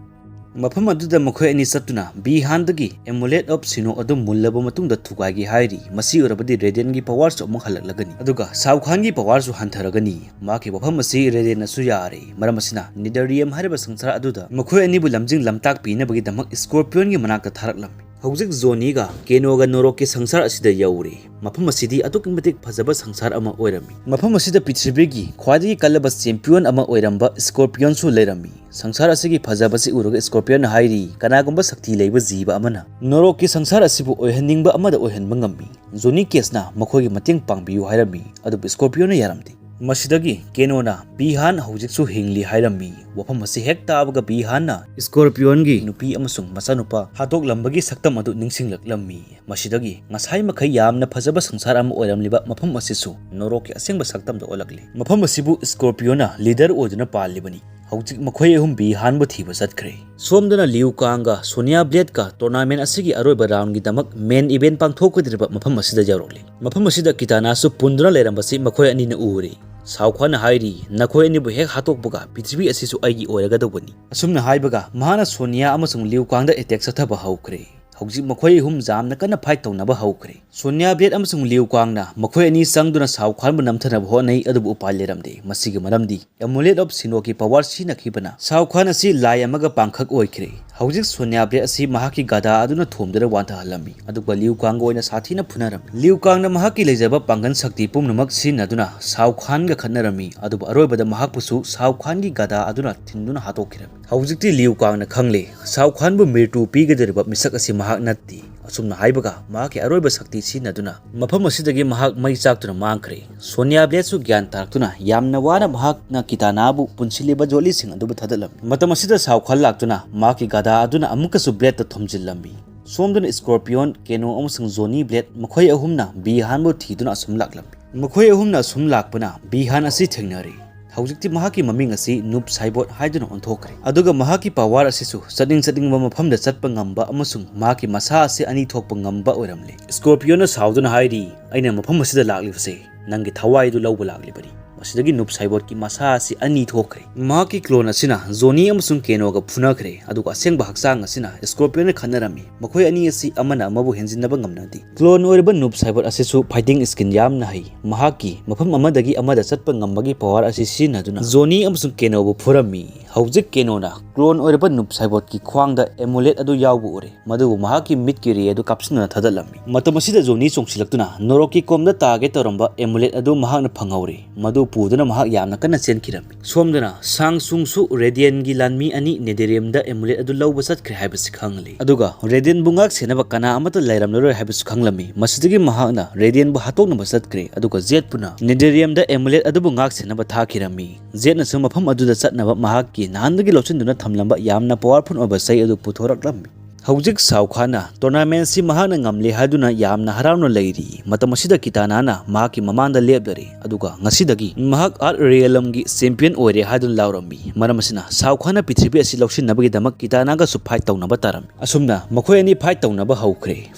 ꯃꯐꯝ ꯑꯗꯨꯗ ꯃꯈꯣꯏ ꯑꯅꯤ ꯆꯠꯇꯨꯅ ꯕꯤ ꯍꯥꯟꯗꯒꯤ ꯑꯦꯃꯨꯂꯦꯠ ꯑꯣꯐ ꯁꯤꯅꯣꯛ ꯑꯗꯨ ꯃꯨꯜꯂꯕ ꯃꯇꯨꯡꯗ ꯊꯨꯒꯥꯏꯒꯦ ꯍꯥꯏꯔꯤ꯫ ꯃꯁꯤ ꯑꯣꯏꯔꯕꯗꯤ ꯔꯦꯗꯦꯟꯒꯤ ꯄꯋꯥꯔꯁꯨ ꯑꯃꯨꯛ ꯍꯜꯂꯛꯂꯒꯅꯤ, ꯑꯗꯨꯒ ꯁꯥꯎ ꯈꯥꯟꯒꯤ ꯄꯋꯥꯔꯁꯨ ꯍꯟꯊꯔꯒꯅꯤ꯫ ꯃꯍꯥꯛꯀꯤ ꯋꯥꯐꯝ ꯑꯁꯤ ꯔꯦꯗꯦꯟꯅꯁꯨ ꯌꯥꯔꯦ, ꯃꯔꯝ ꯑꯁꯤꯅ ꯅꯤꯗꯔꯤꯌꯝ ꯍꯥꯏꯔꯤꯕ ꯁꯪꯁꯥꯔ ꯑꯗꯨꯗ ꯃꯈꯣꯏ ꯑꯅꯤꯕꯨ ꯂꯝꯖꯤꯡ ꯂꯝꯇꯥꯛ ꯄꯤꯅꯕꯒꯤꯗꯃꯛ ꯁ꯭ꯀꯣꯔꯄꯤꯌꯣꯟꯒꯤ ꯃꯅꯥꯛꯇ ꯊꯥꯔꯛꯂꯝꯃꯤ꯫ ꯍꯧꯖꯤꯛ ꯖꯣꯅꯤꯒ ꯀꯦꯅꯣꯒ ꯅꯣꯔꯣꯛꯀꯤ ꯁꯪꯁꯥꯔ ꯑꯁꯤꯗ ꯌꯧꯔꯦ꯫ ꯃꯐꯝ ꯑꯁꯤꯗꯤ ꯑꯗꯨꯛꯀꯤ ꯃꯇꯤꯛ ꯐꯖꯕ ꯁꯪꯁꯥꯔ ꯑꯃ ꯑꯣꯏꯔꯝꯃꯤ꯫ ꯃꯐꯝ ꯑꯁꯤꯗ ꯄ꯭ꯔꯤꯊꯤꯕꯤꯒꯤ ꯈ꯭ꯋꯥꯏꯗꯒꯤ ꯀꯜꯂꯕ ꯆꯦꯝꯄꯤꯌꯣꯟ ꯑꯃ ꯑꯣꯏꯔꯝꯕ ꯁ꯭ꯀꯣꯔꯄꯤꯌꯣꯟꯁꯨ ꯂꯩꯔꯝꯃꯤ꯫ ꯁꯪꯁꯥꯔ ꯑꯁꯤꯒꯤ ꯐꯖꯕꯁꯤ ꯎꯔꯒ ꯁ꯭ꯀꯣꯔꯄꯤꯌꯣꯟꯅ ꯍꯥꯏꯔꯤ, "ꯀꯅꯥꯒꯨꯝꯕ ꯁꯛꯇꯤ ꯂꯩꯕ ꯖꯤꯕ ꯑꯃꯅ ꯅꯣꯔꯣꯛꯀꯤ ꯁꯪꯁꯥꯔ ꯑꯁꯤꯕꯨ ꯑꯣꯏꯍꯟꯅꯤꯡꯕ ꯑꯃꯗ ꯑꯣꯏꯍꯟꯕ ꯉꯝꯃꯤ꯫" ꯖꯣꯅꯤ ꯀꯦꯁꯅ ꯃꯈꯣꯏꯒꯤ ꯃꯇꯦꯡ ꯄꯥꯡꯕꯤꯌꯨ ꯍꯥꯏꯔꯝꯃꯤ, ꯑꯗꯨꯕꯨ ꯁ꯭ꯀꯣꯔꯄꯤꯌꯣꯟꯅ ꯌꯥꯔꯝꯗꯦ꯫ ꯃꯁꯤꯗꯒꯤ ꯀꯦꯅꯣꯅ ꯕꯤ ꯍꯥꯟ ꯍꯧꯖꯤꯛꯁꯨ ꯍꯤꯡꯂꯤ ꯍꯥꯏꯔꯝꯃꯤ꯫ ꯋꯥꯐꯝ ꯑꯁꯤ ꯍꯦꯛ ꯇꯥꯕꯒ ꯕꯤ ꯍꯥꯟꯅ ꯁ꯭ꯀꯣꯔꯄꯤꯌꯣꯟꯒꯤ ꯅꯨꯄꯤ ꯑꯃꯁꯨꯡ ꯃꯆꯥꯅꯨꯄꯥ ꯍꯥꯠꯇꯣꯛꯂꯝꯕꯒꯤ ꯁꯛꯇꯝ ꯑꯗꯨ ꯅꯤꯡꯁꯤꯡꯂꯛꯂꯝꯃꯤ꯫ ꯃꯁꯤꯗꯒꯤ ꯉꯁꯥꯏ ꯃꯈꯩ ꯌꯥꯝꯅ ꯐꯖꯕ ꯁꯪꯁꯥꯔ ꯑꯃ ꯑꯣꯏꯔꯝꯂꯤꯕ ꯃꯐꯝ ꯑꯁꯤꯁꯨ ꯅꯣꯔꯣꯛꯀꯤ ꯑꯁꯦꯡꯕ ꯁꯛꯇꯝꯗ ꯑꯣꯜꯂꯛꯂꯤ꯫ ꯃꯐꯝ ꯑꯁꯤꯕꯨ ꯁ꯭ꯀꯣꯔꯄꯤꯌꯣꯅ ꯂꯤꯗꯔ ꯑꯣꯏꯗꯨꯅ ꯄꯥꯜꯂꯤꯕꯅꯤ꯫ ꯍꯧꯖꯤꯛ ꯃꯈꯣꯏ ꯑꯍꯨꯝ ꯕꯤ ꯍꯥꯟꯕꯨ ꯊꯤꯕ ꯆꯠꯈ꯭ꯔꯦ꯫ ꯁꯣꯝꯗꯅ ꯂꯤꯎ ꯀꯥꯡꯒ ꯁꯣꯅꯤꯌꯥ ꯕ꯭ꯂꯦꯗꯀ ꯇꯣꯔꯅꯥꯃꯦꯟ ꯑꯁꯤꯒꯤ ꯑꯔꯣꯏꯕ ꯔꯥꯎꯟꯒꯤꯗꯃꯛ ꯃꯦꯟ ꯏꯚꯦꯟ ꯄꯥꯡꯊꯣꯛꯀꯗꯧꯔꯤꯕ ꯃꯐꯝ ꯑꯁꯤꯗ ꯌꯧꯔꯛꯂꯤ꯫ ꯃꯐꯝ ꯑꯁꯤꯗ ꯀꯤꯇꯥꯅꯥꯁꯨ ꯄꯨꯟꯗꯨꯅ ꯂꯩꯔꯝꯕꯁꯤ ꯃꯈꯣꯏ ꯑꯅꯤꯅ ꯎꯔꯦ꯫ ꯁꯥꯎ ꯈꯥꯟꯅ ꯍꯥꯏꯔꯤ, "ꯅꯈꯣꯏ ꯑꯅꯤꯕꯨ ꯍꯦꯛ ꯍꯥꯠꯇꯣꯛꯄꯒ ꯄ꯭ꯔꯤꯊꯤꯕꯤ ꯑꯁꯤꯁꯨ ꯑꯩꯒꯤ ꯑꯣꯏꯔꯒꯗꯧꯕꯅꯤ꯫" ꯑꯁꯨꯝꯅ ꯍꯥꯏꯕꯒ ꯃꯍꯥꯛꯅ ꯁꯣꯅꯤꯌꯥ ꯑꯃꯁꯨꯡ ꯂꯤꯎ ꯀꯥꯡꯗ ꯑꯦꯇꯦꯛ ꯆꯠꯊꯕ ꯍꯧꯈ꯭ꯔꯦ꯫ ꯍꯧꯖꯤꯛ ꯃꯈꯣꯏ ꯑꯍꯨꯝ ꯌꯥꯝꯅ ꯀꯟꯅ ꯐꯥꯏꯠ ꯇꯧꯅꯕ ꯍꯧꯈ꯭ꯔꯦ꯫ ꯁꯣꯅꯤꯌꯥ ꯕ꯭ꯂꯦꯗ ꯑꯃꯁꯨꯡ ꯂꯤꯎ ꯀꯥꯡꯅ ꯃꯈꯣꯏ ꯑꯅꯤ ꯆꯪꯗꯨꯅ ꯁꯥꯎ ꯈꯥꯟꯕꯨ ꯅꯝꯊꯅꯕ ꯍꯣꯠꯅꯩ, ꯑꯗꯨꯕꯨ ꯎꯄꯥꯏ ꯂꯩꯔꯝꯗꯦ꯫ ꯃꯁꯤꯒꯤ ꯃꯔꯝꯗꯤ ꯑꯦꯃꯨꯂꯦꯠ ꯑꯣꯐ ꯁꯤꯅꯣꯛꯀꯤ ꯄꯋꯥꯔ ꯁꯤꯖꯤꯟꯅꯈꯤꯕꯅ ꯁꯥꯎ ꯈꯥꯟ ꯑꯁꯤ ꯂꯥꯏ ꯑꯃꯒ ꯄꯥꯡꯈꯛ ꯑꯣꯏꯈ꯭ꯔꯦ꯫ ꯍꯧꯖꯤꯛ ꯁꯣꯅꯤꯌꯥ ꯕ꯭ꯂꯦꯗ ꯑꯁꯤ ꯃꯍꯥꯛꯀꯤ ꯒꯗꯥ ꯑꯗꯨꯅ ꯊꯣꯝꯗꯨꯅ ꯋꯥꯟꯊꯍꯜꯂꯝꯃꯤ, ꯑꯗꯨꯒ ꯂꯤꯎ ꯀꯥꯡꯒ ꯑꯣꯏꯅ ꯁꯥꯊꯤꯅ ꯐꯨꯅꯔꯝꯃꯤ꯫ ꯂꯤꯎ ꯀꯥꯡꯅ ꯃꯍꯥꯛꯀꯤ ꯂꯩꯖꯕ ꯄꯥꯡꯒꯜ ꯁꯛꯇꯤ ꯄꯨꯝꯅꯃꯛ ꯁꯤꯖꯤꯟꯅꯗꯨꯅ ꯁꯥꯎ ꯈꯥꯟꯒ ꯈꯠꯅꯔꯝꯃꯤ, ꯑꯗꯨꯕꯨ ꯑꯔꯣꯏꯕꯗ ꯃꯍꯥꯛꯄꯨꯁꯨ ꯁꯥꯎ ꯈꯥꯟꯒꯤ ꯒꯗꯥ ꯑꯗꯨꯅ ꯊꯤꯟꯗꯨꯅ ꯍꯥꯠꯇꯣꯛꯈꯤꯔꯝꯃꯤ꯫ ꯍꯧꯖꯤꯛꯇꯤ ꯂꯤꯎ ꯀꯥꯡꯅ ꯈꯪꯂꯦ, ꯁꯥꯎ ꯈꯥꯟꯕꯨ ꯃ꯭ꯔꯤꯇꯨ ꯄꯤꯒꯗꯧꯔꯤꯕ ꯃꯤꯁꯛ ꯑꯁꯤ ꯃꯍꯥꯛ ꯅꯠꯇꯦ꯫ ꯑꯁꯨꯝꯅ ꯍꯥꯏꯕꯒ ꯃꯍꯥꯛꯀꯤ ꯑꯔꯣꯏꯕ ꯁꯛꯇꯤ ꯁꯤꯖꯤꯟꯅꯗꯨꯅ ꯃꯐꯝ ꯑꯁꯤꯗꯒꯤ ꯃꯍꯥꯛ ꯃꯩ ꯆꯥꯛꯇꯨꯅ ꯃꯥꯡꯈ꯭ꯔꯦ꯫ ꯁꯣꯅꯤꯌꯥ ꯕ꯭ꯂꯦꯗꯁꯨ ꯒ꯭ꯌꯥꯟ ꯇꯥꯔꯛꯇꯨꯅ ꯌꯥꯝꯅ ꯋꯥꯅ ꯃꯍꯥꯛꯅ ꯀꯤꯇꯥꯅꯥꯕꯨ ꯄꯨꯟꯁꯤꯜꯂꯤꯕ ꯖꯣꯠꯂꯤꯁꯤꯡ ꯑꯗꯨꯕꯨ ꯊꯥꯗꯠꯂꯝꯃꯤ꯫ ꯃꯇꯝ ꯑꯁꯤꯗ ꯁꯥꯎ ꯈꯥꯟ ꯂꯥꯛꯇꯨꯅ ꯃꯍꯥꯛꯀꯤ ꯒꯗꯥ ꯑꯗꯨꯅ ꯑꯃꯨꯛꯀꯁꯨ ꯕ꯭ꯂꯦꯗꯇ ꯊꯣꯝꯖꯤꯜꯂꯝꯃꯤ꯫ ꯁꯣꯝꯗꯅ ꯁ꯭ꯀꯣꯔꯄꯤꯌꯣꯟ, ꯀꯦꯅꯣ ꯑꯃꯁꯨꯡ ꯖꯣꯅꯤ ꯕ꯭ꯂꯦꯗ ꯃꯈꯣꯏ ꯑꯍꯨꯝꯅ ꯕꯤꯍꯥꯟꯕꯨ ꯊꯤꯗꯨꯅ ꯑꯁꯨꯝ ꯂꯥꯛꯂꯝꯃꯤ꯫ ꯃꯈꯣꯏ ꯑꯍꯨꯝꯅ ꯑꯁꯨꯝ ꯂꯥꯛꯄꯅ ꯕꯤꯍꯥꯟ ꯑꯁꯤ ꯊꯦꯡꯅꯔꯦ꯫ ꯍꯧꯖꯤꯛꯇꯤ ꯃꯍꯥꯛꯀꯤ ꯃꯃꯤꯡ ꯑꯁꯤ ꯅꯨꯞ ꯁꯥꯏꯕꯣꯠ ꯍꯥꯏꯗꯨꯅ ꯑꯣꯟꯊꯣꯛꯈ꯭ꯔꯦ, ꯑꯗꯨꯒ ꯃꯍꯥꯛꯀꯤ ꯄꯋꯥꯔ ꯑꯁꯤꯁꯨ ꯆꯠꯅꯤꯡ ꯆꯠꯅꯤꯡꯕ ꯃꯐꯝꯗ ꯆꯠꯄ ꯉꯝꯕ ꯑꯃꯁꯨꯡ ꯃꯍꯥꯛꯀꯤ ꯃꯁꯥ ꯑꯁꯤ ꯑꯅꯤ ꯊꯣꯛꯄ ꯉꯝꯕ ꯑꯣꯏꯔꯝꯂꯦ꯫ ꯁ꯭ꯀꯣꯔꯄꯤꯌꯣꯟꯅ ꯁꯥꯎꯗꯨꯅ ꯍꯥꯏꯔꯤ, "ꯑꯩꯅ ꯃꯐꯝ ꯑꯁꯤꯗ ꯂꯥꯛꯂꯤꯕꯁꯦ ꯅꯪꯒꯤ ꯊꯋꯥꯏꯗꯨ ꯂꯧꯕ ꯂꯥꯛꯂꯤꯕꯅꯤ꯫" ꯃꯁꯤꯗꯒꯤ ꯅꯨꯞ ꯁꯥꯏꯕꯣꯠꯀꯤ ꯃꯁꯥ ꯑꯁꯤ ꯑꯅꯤ ꯊꯣꯛꯈ꯭ꯔꯦ꯫ ꯃꯍꯥꯛꯀꯤ ꯀ꯭ꯂꯣꯟ ꯑꯁꯤꯅ ꯖꯣꯅꯤ ꯑꯃꯁꯨꯡ ꯀꯦꯅꯣꯒ ꯐꯨꯅꯈ꯭ꯔꯦ, ꯑꯗꯨꯒ ꯑꯁꯦꯡꯕ ꯍꯛꯆꯥꯡ ꯑꯁꯤꯅ ꯁ꯭ꯀꯣꯔꯄꯤꯌꯣꯟꯅ ꯈꯠꯅꯔꯝꯃꯤ꯫ ꯃꯈꯣꯏ ꯑꯅꯤ ꯑꯁꯤ ꯑꯃꯅ ꯑꯃꯕꯨ ꯍꯦꯟꯖꯤꯟꯅꯕ ꯉꯝꯅꯗꯦ꯫ ꯀ꯭ꯂꯣꯟ ꯑꯣꯏꯔꯤꯕ ꯅꯨꯞ ꯁꯥꯏꯕꯣꯠ ꯑꯁꯤꯁꯨ ꯐꯥꯏꯇꯤꯡ ꯁ꯭ꯀꯤꯜ ꯌꯥꯝꯅ ꯍꯩ꯫ ꯃꯍꯥꯛꯀꯤ ꯃꯐꯝ ꯑꯃꯗꯒꯤ ꯑꯃꯗ ꯆꯠꯄ ꯉꯝꯕꯒꯤ ꯄꯋꯥꯔ ꯑꯁꯤ ꯁꯤꯖꯤꯟꯅꯗꯨꯅ ꯖꯣꯅꯤ ꯑꯃꯁꯨꯡ ꯀꯦꯅꯣꯕꯨ ꯐꯨꯔꯝꯃꯤ꯫ ꯍꯧꯖꯤꯛ ꯀꯦꯅꯣꯅ ꯀ꯭ꯂꯣꯟ ꯑꯣꯏꯔꯕ ꯅꯨꯞ ꯁꯥꯏꯕꯣꯠꯀꯤ ꯈ꯭ꯋꯥꯡꯗ ꯑꯦꯃꯨꯂꯦꯠ ꯑꯗꯨ ꯌꯥꯎꯕ ꯎꯔꯦ, ꯃꯗꯨꯕꯨ ꯃꯍꯥꯛꯀꯤ ꯃꯤꯠꯀꯤ ꯔꯦ ꯑꯗꯨ ꯀꯥꯞꯁꯤꯟꯗꯨꯅ ꯊꯥꯗꯠꯂꯝꯃꯤ꯫ ꯃꯇꯝ ꯑꯁꯤꯗ ꯖꯣꯅꯤ ꯆꯣꯡꯁꯤꯜꯂꯛꯇꯨꯅ ꯅꯣꯔꯣꯛꯀꯤ ꯀꯣꯝꯗ ꯇꯥꯒꯦ ꯇꯧꯔꯝꯕ ꯑꯦꯃꯨꯂꯦꯠ ꯑꯗꯨ ꯃꯍꯥꯛꯅ ꯐꯪꯍꯧꯔꯦ, ꯃꯗꯨ ꯄꯨꯗꯨꯅ ꯃꯍꯥꯛ ꯌꯥꯝꯅ ꯀꯟꯅ ꯆꯦꯟꯈꯤꯔꯝꯃꯤ꯫ ꯁꯣꯝꯗꯅ ꯁꯥꯡ ꯁꯨꯡꯁꯨ ꯔꯦꯗꯤꯌꯟꯒꯤ ꯂꯥꯟꯃꯤ ꯑꯅꯤ ꯅꯦꯗꯦꯔꯤꯌꯝꯗ ꯑꯦꯃꯨꯂꯦꯠ ꯑꯗꯨ ꯂꯧꯕ ꯆꯠꯈ꯭ꯔꯦ ꯍꯥꯏꯕꯁꯤ ꯈꯪꯂꯤ, ꯑꯗꯨꯒ ꯔꯦꯗꯤꯌꯟꯕꯨ ꯉꯥꯛ ꯁꯦꯟꯅꯕ ꯀꯅꯥ ꯑꯃꯠꯇ ꯂꯩꯔꯝꯂꯔꯣꯏ ꯍꯥꯏꯕꯁꯨ ꯈꯪꯂꯝꯃꯤ꯫ ꯃꯁꯤꯗꯒꯤ ꯃꯍꯥꯛꯅ ꯔꯦꯗꯤꯌꯟꯕꯨ ꯍꯥꯠꯇꯣꯛꯅꯕ ꯆꯠꯈ꯭ꯔꯦ, ꯑꯗꯨꯒ ꯖꯦꯠꯄꯨꯅ ꯅꯦꯗꯦꯔꯤꯌꯝꯗ ꯑꯦꯃꯨꯂꯦꯠ ꯑꯗꯨꯕꯨ ꯉꯥꯛ ꯁꯦꯟꯅꯕ ꯊꯥꯈꯤꯔꯝꯃꯤ꯫ ꯖꯦꯠꯅꯁꯨ ꯃꯐꯝ ꯑꯗꯨꯗ ꯆꯠꯅꯕ ꯃꯍꯥꯛꯀꯤ ꯅꯍꯥꯟꯗꯒꯤ ꯂꯧꯁꯤꯟꯗꯨꯅ ꯊꯝꯂꯝꯕ ꯌꯥꯝꯅ ꯄꯋꯥꯔꯐꯨꯜ ꯑꯣꯏꯕ ꯆꯩ ꯑꯗꯨ ꯄꯨꯊꯣꯔꯛꯂꯝꯃꯤ꯫ ꯍꯧꯖꯤꯛ ꯁꯥꯎ ꯈꯥꯟꯅ ꯇꯣꯔꯅꯥꯃꯦꯟꯁꯤ ꯃꯍꯥꯛꯅ ꯉꯝꯂꯦ ꯍꯥꯏꯗꯨꯅ ꯌꯥꯝꯅ ꯍꯔꯥꯎꯅ ꯂꯩꯔꯤ꯫ ꯃꯇꯝ ꯑꯁꯤꯗ ꯀꯤꯇꯥꯅꯥꯅ ꯃꯍꯥꯛꯀꯤ ꯃꯃꯥꯡꯗ ꯂꯦꯞꯂꯔꯦ, ꯑꯗꯨꯒ ꯉꯁꯤꯗꯒꯤ ꯃꯍꯥꯛ ꯑꯥꯔꯠ ꯔꯤꯌꯦꯂꯝꯒꯤ ꯆꯦꯝꯄꯤꯌꯟ ꯑꯣꯏꯔꯦ ꯍꯥꯏꯗꯨꯅ ꯂꯥꯎꯔꯝꯃꯤ꯫ ꯃꯔꯝ ꯑꯁꯤꯅ ꯁꯥꯎ ꯈꯥꯟꯅ ꯄ꯭ꯔꯤꯊꯤꯕꯤ ꯑꯁꯤ ꯂꯧꯁꯤꯟꯅꯕꯒꯤꯗꯃꯛ ꯀꯤꯇꯥꯅꯥꯒꯁꯨ ꯐꯥꯏꯠ ꯇꯧꯅꯕ ꯇꯥꯔꯝꯃꯤ꯫ ꯑꯁꯨꯝꯅ ꯃꯈꯣꯏ ꯑꯅꯤ ꯐꯥꯏꯠ ꯇꯧꯅꯕ ꯍꯧꯈ꯭ꯔꯦ꯫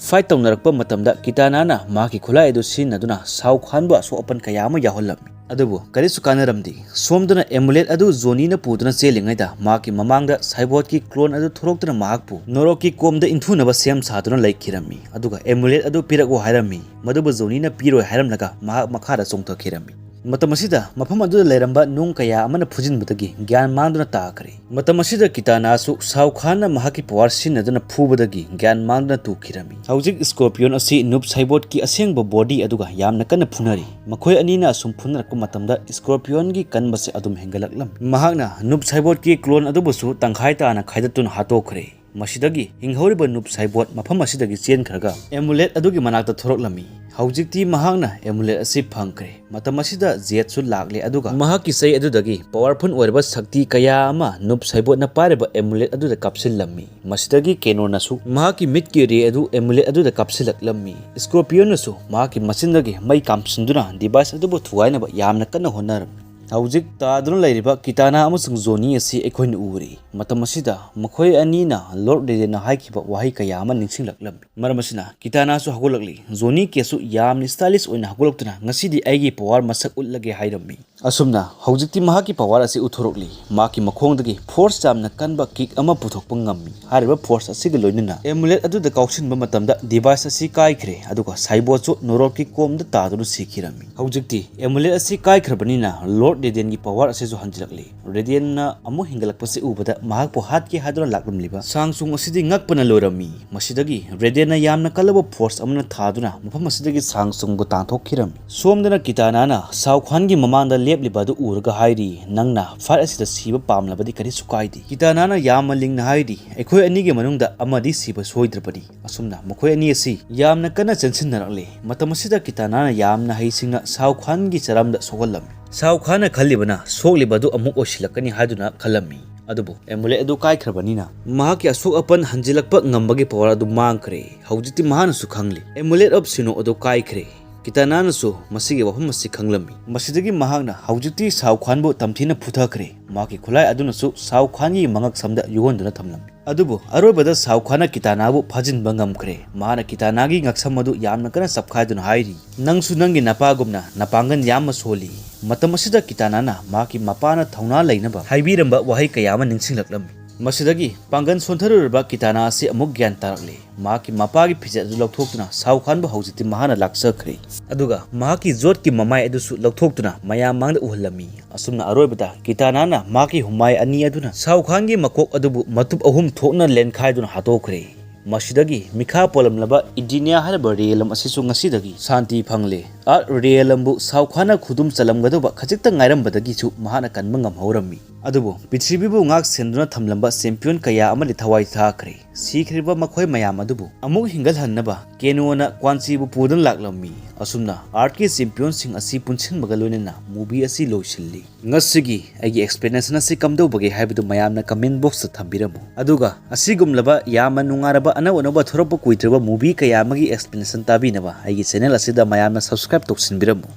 ꯐꯥꯏꯠ ꯇꯧꯅꯔꯛꯄ ꯃꯇꯝꯗ ꯀꯤꯇꯥꯅꯥꯅ ꯃꯍꯥꯛꯀꯤ ꯈꯨꯠꯂꯥꯏ ꯑꯗꯨ ꯁꯤꯖꯤꯟꯅꯗꯨꯅ ꯁꯥꯎ ꯈꯥꯟꯕꯨ ꯑꯁꯣꯛ ꯑꯄꯟ ꯀꯌꯥ ꯑꯃ ꯌꯥꯎꯍꯜꯂꯝꯃꯤ꯫ ꯑꯗꯨꯕꯨ ꯀꯔꯤꯁꯨ ꯀꯥꯟꯅꯔꯝꯗꯦ꯫ ꯁꯣꯝꯗꯅ ꯑꯦꯃꯨꯂꯦꯠ ꯑꯗꯨ ꯖꯣꯅꯤꯅ ꯄꯨꯗꯨꯅ ꯆꯦꯜꯂꯤꯉꯩꯗ ꯃꯍꯥꯛꯀꯤ ꯃꯃꯥꯡꯗ ꯁꯥꯏꯕꯣꯠꯀꯤ ꯀ꯭ꯂꯣꯟ ꯑꯗꯨ ꯊꯣꯔꯛꯇꯨꯅ ꯃꯍꯥꯛꯄꯨ ꯅꯣꯔꯣꯛꯀꯤ ꯀꯣꯝꯗ ꯏꯟꯊꯨꯅꯕ ꯁꯦꯝ ꯁꯥꯗꯨꯅ ꯂꯩꯈꯤꯔꯝꯃꯤ, ꯑꯗꯨꯒ ꯑꯦꯃꯨꯂꯦꯠ ꯑꯗꯨ ꯄꯤꯔꯛꯎ ꯍꯥꯏꯔꯝꯃꯤ꯫ ꯃꯗꯨꯕꯨ ꯖꯣꯅꯤꯅ ꯄꯤꯔꯣꯏ ꯍꯥꯏꯔꯝꯂꯒ ꯃꯍꯥꯛ ꯃꯈꯥꯗ ꯆꯣꯡꯊꯈꯤꯔꯝꯃꯤ꯫ ꯃꯇꯝ ꯑꯁꯤꯗ ꯃꯐꯝ ꯑꯗꯨꯗ ꯂꯩꯔꯝꯕ ꯅꯨꯡ ꯀꯌꯥ ꯑꯃꯅ ꯐꯨꯖꯤꯟꯕꯗꯒꯤ ꯒ꯭ꯌꯥꯟ ꯃꯥꯡꯗꯨꯅ ꯇꯥꯈ꯭ꯔꯦ꯫ ꯃꯇꯝ ꯑꯁꯤꯗ ꯀꯤꯇꯥꯅꯥꯁꯨ ꯁꯥꯎ ꯈꯥꯟꯅ ꯃꯍꯥꯛꯀꯤ ꯄꯋꯥꯔ ꯁꯤꯖꯤꯟꯅꯗꯨꯅ ꯐꯨꯕꯗꯒꯤ ꯒ꯭ꯌꯥꯟ ꯃꯥꯡꯗꯨꯅ ꯇꯨꯈꯤꯔꯝꯃꯤ꯫ ꯍꯧꯖꯤꯛ ꯁ꯭ꯀꯣꯔꯄꯤꯌꯣꯟ ꯑꯁꯤ ꯅꯨꯞ ꯁꯥꯏꯕꯣꯠꯀꯤ ꯑꯁꯦꯡꯕ ꯕꯣꯗꯤ ꯑꯗꯨꯒ ꯌꯥꯝꯅ ꯀꯟꯅ ꯐꯨꯅꯔꯤ꯫ ꯃꯈꯣꯏ ꯑꯅꯤꯅ ꯑꯁꯨꯝ ꯐꯨꯅꯔꯛꯄ ꯃꯇꯝꯗ ꯁ꯭ꯀꯣꯔꯄꯤꯌꯣꯟꯒꯤ ꯀꯟꯕꯁꯦ ꯑꯗꯨꯝ ꯍꯦꯟꯒꯠꯂꯛꯂꯝꯃꯤ꯫ ꯃꯍꯥꯛꯅ ꯅꯨꯞ ꯁꯥꯏꯕꯣꯠꯀꯤ ꯀ꯭ꯂꯣꯟ ꯑꯗꯨꯕꯨꯁꯨ ꯇꯪꯈꯥꯏ ꯇꯥꯅ ꯈꯥꯏꯗꯠꯇꯨꯅ ꯍꯥꯠꯇꯣꯛꯈ꯭ꯔꯦ꯫ ꯃꯁꯤꯗꯒꯤ ꯍꯤꯡꯍꯧꯔꯤꯕ ꯅꯨꯞ ꯁꯥꯏꯕꯣꯠ ꯃꯐꯝ ꯑꯁꯤꯗꯒꯤ ꯆꯦꯟꯈ꯭ꯔꯒ ꯑꯦꯃꯨꯂꯦꯠ ꯑꯗꯨꯒꯤ ꯃꯅꯥꯛꯇ ꯊꯣꯔꯛꯂꯝꯃꯤ꯫ ꯍꯧꯖꯤꯛꯇꯤ ꯃꯍꯥꯛꯅ ꯑꯦꯃꯨꯂꯦꯠ ꯑꯁꯤ ꯐꯪꯈ꯭ꯔꯦ꯫ ꯃꯇꯝ ꯑꯁꯤꯗ ꯖꯦꯠꯁꯨ ꯂꯥꯛꯂꯦ, ꯑꯗꯨꯒ ꯃꯍꯥꯛꯀꯤ ꯆꯩ ꯑꯗꯨꯗꯒꯤ ꯄꯋꯥꯔꯐꯨꯜ ꯑꯣꯏꯔꯕ ꯁꯛꯇꯤ ꯀꯌꯥ ꯑꯃ ꯅꯨꯞ ꯁꯥꯏꯕꯣꯠꯅ ꯄꯥꯏꯔꯤꯕ ꯑꯦꯃꯨꯂꯦꯠ ꯑꯗꯨꯗ ꯀꯥꯞꯁꯤꯜꯂꯝꯃꯤ꯫ ꯃꯁꯤꯗꯒꯤ ꯀꯦꯅꯣꯅꯁꯨ ꯃꯍꯥꯛꯀꯤ ꯃꯤꯠꯀꯤ ꯔꯦ ꯑꯗꯨ ꯑꯦꯃꯨꯂꯦꯠ ꯑꯗꯨꯗ ꯀꯥꯞꯁꯤꯜꯂꯛꯂꯝꯃꯤ꯫ ꯁ꯭ꯀꯣꯔꯄꯤꯌꯣꯟꯅꯁꯨ ꯃꯍꯥꯛꯀꯤ ꯃꯆꯤꯟꯗꯒꯤ ꯃꯩ ꯀꯥꯝꯁꯤꯟꯗꯨꯅ ꯗꯤꯚꯥꯏꯁ ꯑꯗꯨꯕꯨ ꯊꯨꯒꯥꯏꯅꯕ ꯌꯥꯝꯅ ꯀꯟꯅ ꯍꯣꯠꯅꯔꯝꯃꯤ꯫ ꯍꯧꯖꯤꯛ ꯇꯥꯗꯨꯅ ꯂꯩꯔꯤꯕ ꯀꯤꯇꯥꯅꯥ ꯑꯃꯁꯨꯡ ꯖꯣꯅꯤ ꯑꯁꯤ ꯑꯩꯈꯣꯏꯅ ꯎꯔꯤ꯫ ꯃꯇꯝ ꯑꯁꯤꯗ ꯃꯈꯣꯏ ꯑꯅꯤꯅ ꯂꯣꯔꯗ ꯔꯦꯗꯤꯌꯟꯅ ꯍꯥꯏꯈꯤꯕ ꯋꯥꯍꯩ ꯀꯌꯥ ꯑꯃ ꯅꯤꯡꯁꯤꯡꯂꯛꯂꯝꯃꯤ꯫ ꯃꯔꯝ ꯑꯁꯤꯅ ꯀꯤꯇꯥꯅꯥꯁꯨ ꯍꯧꯒꯠꯂꯛꯂꯤ꯫ ꯖꯣꯅꯤ ꯀꯦꯁꯁꯨ ꯌꯥꯝꯅ ꯁ꯭ꯇꯥꯏꯂꯤꯁ ꯑꯣꯏꯅ ꯍꯧꯒꯠꯂꯛꯇꯨꯅ, "ꯉꯁꯤꯗꯤ ꯑꯩꯒꯤ ꯄꯋꯥꯔ ꯃꯁꯛ ꯎꯠꯂꯒꯦ" ꯍꯥꯏꯔꯝꯃꯤ꯫ ꯑꯁꯨꯝꯅ ꯍꯧꯖꯤꯛꯇꯤ ꯃꯍꯥꯛꯀꯤ ꯄꯋꯥꯔ ꯑꯁꯤ ꯎꯠꯊꯣꯔꯛꯂꯤ꯫ ꯃꯍꯥꯛꯀꯤ ꯃꯈꯣꯡꯗꯒꯤ ꯐꯣꯔꯁ ꯌꯥꯝꯅ ꯀꯟꯕ ꯀꯤꯛ ꯑꯃ ꯄꯨꯊꯣꯛꯄ ꯉꯝꯃꯤ꯫ ꯍꯥꯏꯔꯤꯕ ꯐꯣꯔꯁ ꯑꯁꯤꯒ ꯂꯣꯏꯅꯅ ꯑꯦꯃꯨꯂꯦꯠ ꯑꯗꯨꯗ ꯀꯥꯎꯁꯤꯟꯕ ꯃꯇꯝꯗ ꯗꯤꯚꯥꯏꯁ ꯑꯁꯤ ꯀꯥꯏꯈ꯭ꯔꯦ, ꯑꯗꯨꯒ ꯁꯥꯏꯕꯣꯠꯁꯨ ꯅꯣꯔꯣꯠꯀꯤ ꯀꯣꯝꯗ ꯇꯥꯗꯨꯅ ꯁꯤꯈꯤꯔꯝꯃꯤ꯫ ꯍꯧꯖꯤꯛꯇꯤ ꯑꯦꯃꯨꯂꯦꯠ ꯑꯁꯤ ꯀꯥꯏꯈ꯭ꯔꯕꯅꯤꯅ ꯂꯣꯔꯗ ꯔꯦꯗꯤꯌꯟꯒꯤ ꯄꯋꯥꯔ ꯑꯁꯤꯁꯨ ꯍꯟꯖꯤꯜꯂꯛꯂꯤ꯫ ꯔꯦꯗꯤꯌꯟꯅ ꯑꯃꯨꯛ ꯍꯦꯟꯒꯠꯂꯛꯄꯁꯤ ꯎꯕꯗ ꯃꯍꯥꯛꯄꯨ ꯍꯥꯠꯀꯦ ꯍꯥꯏꯗꯨꯅ ꯂꯥꯛꯂꯝꯂꯤꯕ ꯁꯥꯡ ꯁꯨꯡ ꯑꯁꯤꯗꯤ ꯉꯛꯄꯅ ꯂꯣꯏꯔꯝꯃꯤ꯫ ꯃꯁꯤꯗꯒꯤ ꯔꯦꯗꯤꯌꯟꯅ ꯌꯥꯝꯅ ꯀꯜꯂꯕ ꯐꯣꯔꯁ ꯑꯃꯅ ꯊꯥꯗꯨꯅ ꯃꯐꯝ ꯑꯁꯤꯗꯒꯤ ꯁꯥꯡ ꯁꯨꯡꯕꯨ ꯇꯥꯟꯊꯣꯛꯈꯤꯔꯝꯃꯤ꯫ ꯁꯣꯝꯗꯅ ꯀꯤꯇꯥꯅꯥꯅ ꯁꯥꯎ ꯈꯥꯟꯒꯤ ꯃꯃꯥꯡꯗ ꯂꯦꯞꯂꯤꯕ ꯑꯗꯨ ꯎꯔꯒ ꯍꯥꯏꯔꯤ, "ꯅꯪꯅ ꯐꯥꯏꯠ ꯑꯁꯤꯗ ꯁꯤꯕ ꯄꯥꯝꯂꯕꯗꯤ ꯀꯔꯤꯁꯨ ꯀꯥꯏꯗꯦ꯫" ꯀꯤꯇꯥꯅꯥꯅ ꯌꯥꯝꯅ ꯂꯤꯡꯅ ꯍꯥꯏꯔꯤ, "ꯑꯩꯈꯣꯏ ꯑꯅꯤꯒꯤ ꯃꯅꯨꯡꯗ ꯑꯃꯗꯤ ꯁꯤꯕ ꯁꯣꯏꯗ꯭ꯔꯕꯅꯤ꯫" ꯑꯁꯨꯝꯅ ꯃꯈꯣꯏ ꯑꯅꯤ ꯑꯁꯤ ꯌꯥꯝꯅ ꯀꯟꯅ ꯆꯦꯟꯁꯤꯟꯅꯔꯛꯂꯤ꯫ ꯃꯇꯝ ꯑꯁꯤꯗ ꯀꯤꯇꯥꯅꯥꯅ ꯌꯥꯝꯅ ꯍꯩꯁꯤꯡꯅ ꯁꯥꯎ ꯈꯥꯟꯒꯤ ꯆꯔꯝꯗ ꯁꯣꯛꯍꯜꯂꯝꯃꯤ꯫ ꯁꯥꯎ ꯈꯥꯟꯅ ꯈꯜꯂꯤꯕꯅ ꯁꯣꯛꯂꯤꯕ ꯑꯗꯨ ꯑꯃꯨꯛ ꯑꯣꯏꯁꯤꯜꯂꯛꯀꯅꯤ ꯍꯥꯏꯗꯨꯅ ꯈꯜꯂꯝꯃꯤ꯫ ꯑꯗꯨꯕꯨ ꯑꯦꯃꯨꯂꯦꯠ ꯑꯗꯨ ꯀꯥꯏꯈ꯭ꯔꯕꯅꯤꯅ ꯃꯍꯥꯛꯀꯤ ꯑꯁꯣꯛ ꯑꯄꯟ ꯍꯟꯖꯤꯜꯂꯛꯄ ꯉꯝꯕꯒꯤ ꯄꯋꯥꯔ ꯑꯗꯨ ꯃꯥꯡꯈ꯭ꯔꯦ꯫ ꯍꯧꯖꯤꯛꯇꯤ ꯃꯍꯥꯛꯅꯁꯨ ꯈꯪꯂꯤ, ꯑꯦꯃꯨꯂꯦꯠ ꯑꯣꯐ ꯁꯤꯅꯣ ꯑꯗꯨ ꯀꯥꯏꯈ꯭ꯔꯦ꯫ ꯀꯤꯇꯥꯅꯥꯅꯁꯨ ꯃꯁꯤꯒꯤ ꯋꯥꯐꯝ ꯑꯁꯤ ꯈꯪꯂꯝꯃꯤ꯫ ꯃꯁꯤꯗꯒꯤ ꯃꯍꯥꯛꯅ ꯍꯧꯖꯤꯛꯇꯤ ꯁꯥꯎ ꯈꯥꯟꯕꯨ ꯇꯝꯊꯤꯅ ꯐꯨꯊꯈ꯭ꯔꯦ꯫ ꯃꯍꯥꯛꯀꯤ ꯈꯨꯠꯂꯥꯏ ꯑꯗꯨꯅꯁꯨ ꯁꯥꯎ ꯈꯥꯟꯒꯤ ꯃꯉꯛ ꯁꯝꯗ ꯌꯣꯛꯍꯟꯗꯨꯅ ꯊꯝꯂꯝꯃꯤ꯫ ꯑꯗꯨꯕꯨ ꯑꯔꯣꯏꯕꯗ ꯁꯥꯎ ꯈꯥꯟꯅ ꯀꯤꯇꯥꯅꯥꯕꯨ ꯐꯥꯖꯤꯟꯕ ꯉꯝꯈ꯭ꯔꯦ꯫ ꯃꯍꯥꯛꯅ ꯀꯤꯇꯥꯅꯥꯒꯤ ꯉꯛꯁꯝ ꯑꯗꯨ ꯌꯥꯝꯅ ꯀꯟꯅ ꯆꯞꯈꯥꯏꯗꯨꯅ ꯍꯥꯏꯔꯤ, "ꯅꯪꯁꯨ ꯅꯪꯒꯤ ꯅꯄꯥꯒꯨꯝꯅ ꯅꯄꯥꯡꯒꯜ ꯌꯥꯝꯅ ꯁꯣꯜꯂꯤ꯫" ꯃꯇꯝ ꯑꯁꯤꯗ ꯀꯤꯇꯥꯅꯥꯅ ꯃꯍꯥꯛꯀꯤ ꯃꯄꯥꯅ ꯊꯧꯅꯥ ꯂꯩꯅꯕ ꯍꯥꯏꯕꯤꯔꯝꯕ ꯋꯥꯍꯩ ꯀꯌꯥ ꯑꯃ ꯅꯤꯡꯁꯤꯡꯂꯛꯂꯝꯃꯤ꯫ ꯃꯁꯤꯗꯒꯤ ꯄꯥꯡꯒꯜ ꯁꯣꯟꯊꯔꯨꯔꯕ ꯀꯤꯇꯥꯅꯥ ꯑꯁꯤ ꯑꯃꯨꯛ ꯒ꯭ꯌꯥꯟ ꯇꯥꯔꯛꯂꯦ꯫ ꯃꯍꯥꯛꯀꯤ ꯃꯄꯥꯒꯤ ꯐꯤꯖꯦꯠ ꯑꯗꯨ ꯂꯧꯊꯣꯛꯇꯨꯅ ꯁꯥꯎ ꯈꯥꯟꯕꯨ ꯍꯧꯖꯤꯛꯇꯤ ꯃꯍꯥꯛꯅ ꯂꯥꯛꯆꯈ꯭ꯔꯦ꯫ ꯑꯗꯨꯒ ꯃꯍꯥꯛꯀꯤ ꯖꯣꯠꯀꯤ ꯃꯃꯥꯏ ꯑꯗꯨꯁꯨ ꯂꯧꯊꯣꯛꯇꯨꯅ ꯃꯌꯥꯝ ꯃꯥꯡꯗ ꯎꯍꯜꯂꯝꯃꯤ꯫ ꯑꯁꯨꯝꯅ ꯑꯔꯣꯏꯕꯗ ꯀꯤꯇꯥꯅꯥꯅ ꯃꯍꯥꯛꯀꯤ ꯍꯨꯃꯥꯏ ꯑꯅꯤ ꯑꯗꯨꯅ ꯁꯥꯎ ꯈꯥꯟꯒꯤ ꯃꯀꯣꯛ ꯑꯗꯨꯕꯨ ꯃꯇꯨꯞ ꯑꯍꯨꯝ ꯊꯣꯛꯅ ꯂꯦꯟꯈꯥꯏꯗꯨꯅ ꯍꯥꯠꯇꯣꯛꯈ꯭ꯔꯦ꯫ ꯃꯁꯤꯗꯒꯤ ꯃꯤꯈꯥ ꯄꯣꯜꯂꯝꯂꯕ ꯏꯗꯤꯅꯤꯌꯥ ꯍꯥꯏꯔꯤꯕ ꯔꯤꯌꯦꯂꯝ ꯑꯁꯤꯁꯨ ꯉꯁꯤꯗꯒꯤ ꯁꯥꯟꯇꯤ ꯐꯪꯂꯦ꯫ ꯑꯥꯔꯠ ꯔꯤꯌꯦꯂꯝꯕꯨ ꯁꯥꯎ ꯈꯥꯟꯅ ꯈꯨꯗꯨꯝ ꯆꯜꯂꯝꯒꯗꯧꯕ ꯈꯖꯤꯛꯇ ꯉꯥꯏꯔꯝꯕꯗꯒꯤꯁꯨ ꯃꯍꯥꯛꯅ ꯀꯟꯕ ꯉꯝꯍꯧꯔꯝꯃꯤ꯫ ꯑꯗꯨꯕꯨ ꯄ꯭ꯔꯤꯊꯤꯕꯤꯕꯨ ꯉꯥꯛ ꯁꯦꯟꯗꯨꯅ ꯊꯝꯂꯝꯕ ꯆꯦꯝꯄꯤꯌꯟ ꯀꯌꯥ ꯑꯃꯗꯤ ꯊꯋꯥꯏ ꯊꯥꯈ꯭ꯔꯦ꯫ ꯁꯤꯈ꯭ꯔꯤꯕ ꯃꯈꯣꯏ ꯃꯌꯥꯝ ꯑꯗꯨꯕꯨ ꯑꯃꯨꯛ ꯍꯤꯡꯒꯠꯍꯟꯅꯕ ꯀꯦꯅꯣꯅ ꯀ꯭ꯋꯥꯟꯆꯤꯕꯨ ꯄꯨꯗꯨꯅ ꯂꯥꯛꯂꯝꯃꯤ꯫ ꯑꯁꯨꯝꯅ ꯑꯥꯔꯠꯀꯤ ꯆꯦꯝꯄꯤꯌꯟꯁꯤꯡ ꯑꯁꯤ ꯄꯨꯟꯁꯤꯟꯕꯒ ꯂꯣꯏꯅꯅ ꯃꯨꯚꯤ ꯑꯁꯤ ꯂꯣꯏꯁꯤꯜꯂꯤ꯫ ꯉꯁꯤꯒꯤ ꯑꯩꯒꯤ ꯑꯦꯛꯁꯄ꯭ꯂꯦꯅꯦꯁꯟ ꯑꯁꯤ ꯀꯝꯗꯧꯕꯒꯦ ꯍꯥꯏꯕꯗꯨ ꯃꯌꯥꯝꯅ ꯀꯃꯦꯟ ꯕꯣꯛꯁꯇ ꯊꯝꯕꯤꯔꯝꯃꯨ꯫ ꯑꯗꯨꯒ ꯑꯁꯤꯒꯨꯝꯂꯕ ꯌꯥꯝꯅ ꯅꯨꯡꯉꯥꯏꯔꯕ ꯑꯅꯧ ꯑꯅꯧꯕ ꯊꯣꯔꯛꯄ ꯀꯨꯏꯗ꯭ꯔꯤꯕ ꯃꯨꯚꯤ ꯀꯌꯥ ꯑꯃꯒꯤ ꯑꯦꯛꯁꯄ꯭ꯂꯦꯅꯦꯁꯟ ꯇꯥꯕꯤꯅꯕ ꯑꯩꯒꯤ ꯆꯦꯅꯦꯜ ꯑꯁꯤꯗ ꯃꯌꯥꯝꯅ ꯁꯕꯁꯀ꯭ꯔꯥꯏꯕ ꯇꯧꯁꯤꯟꯕꯤꯔꯝꯃꯨ꯫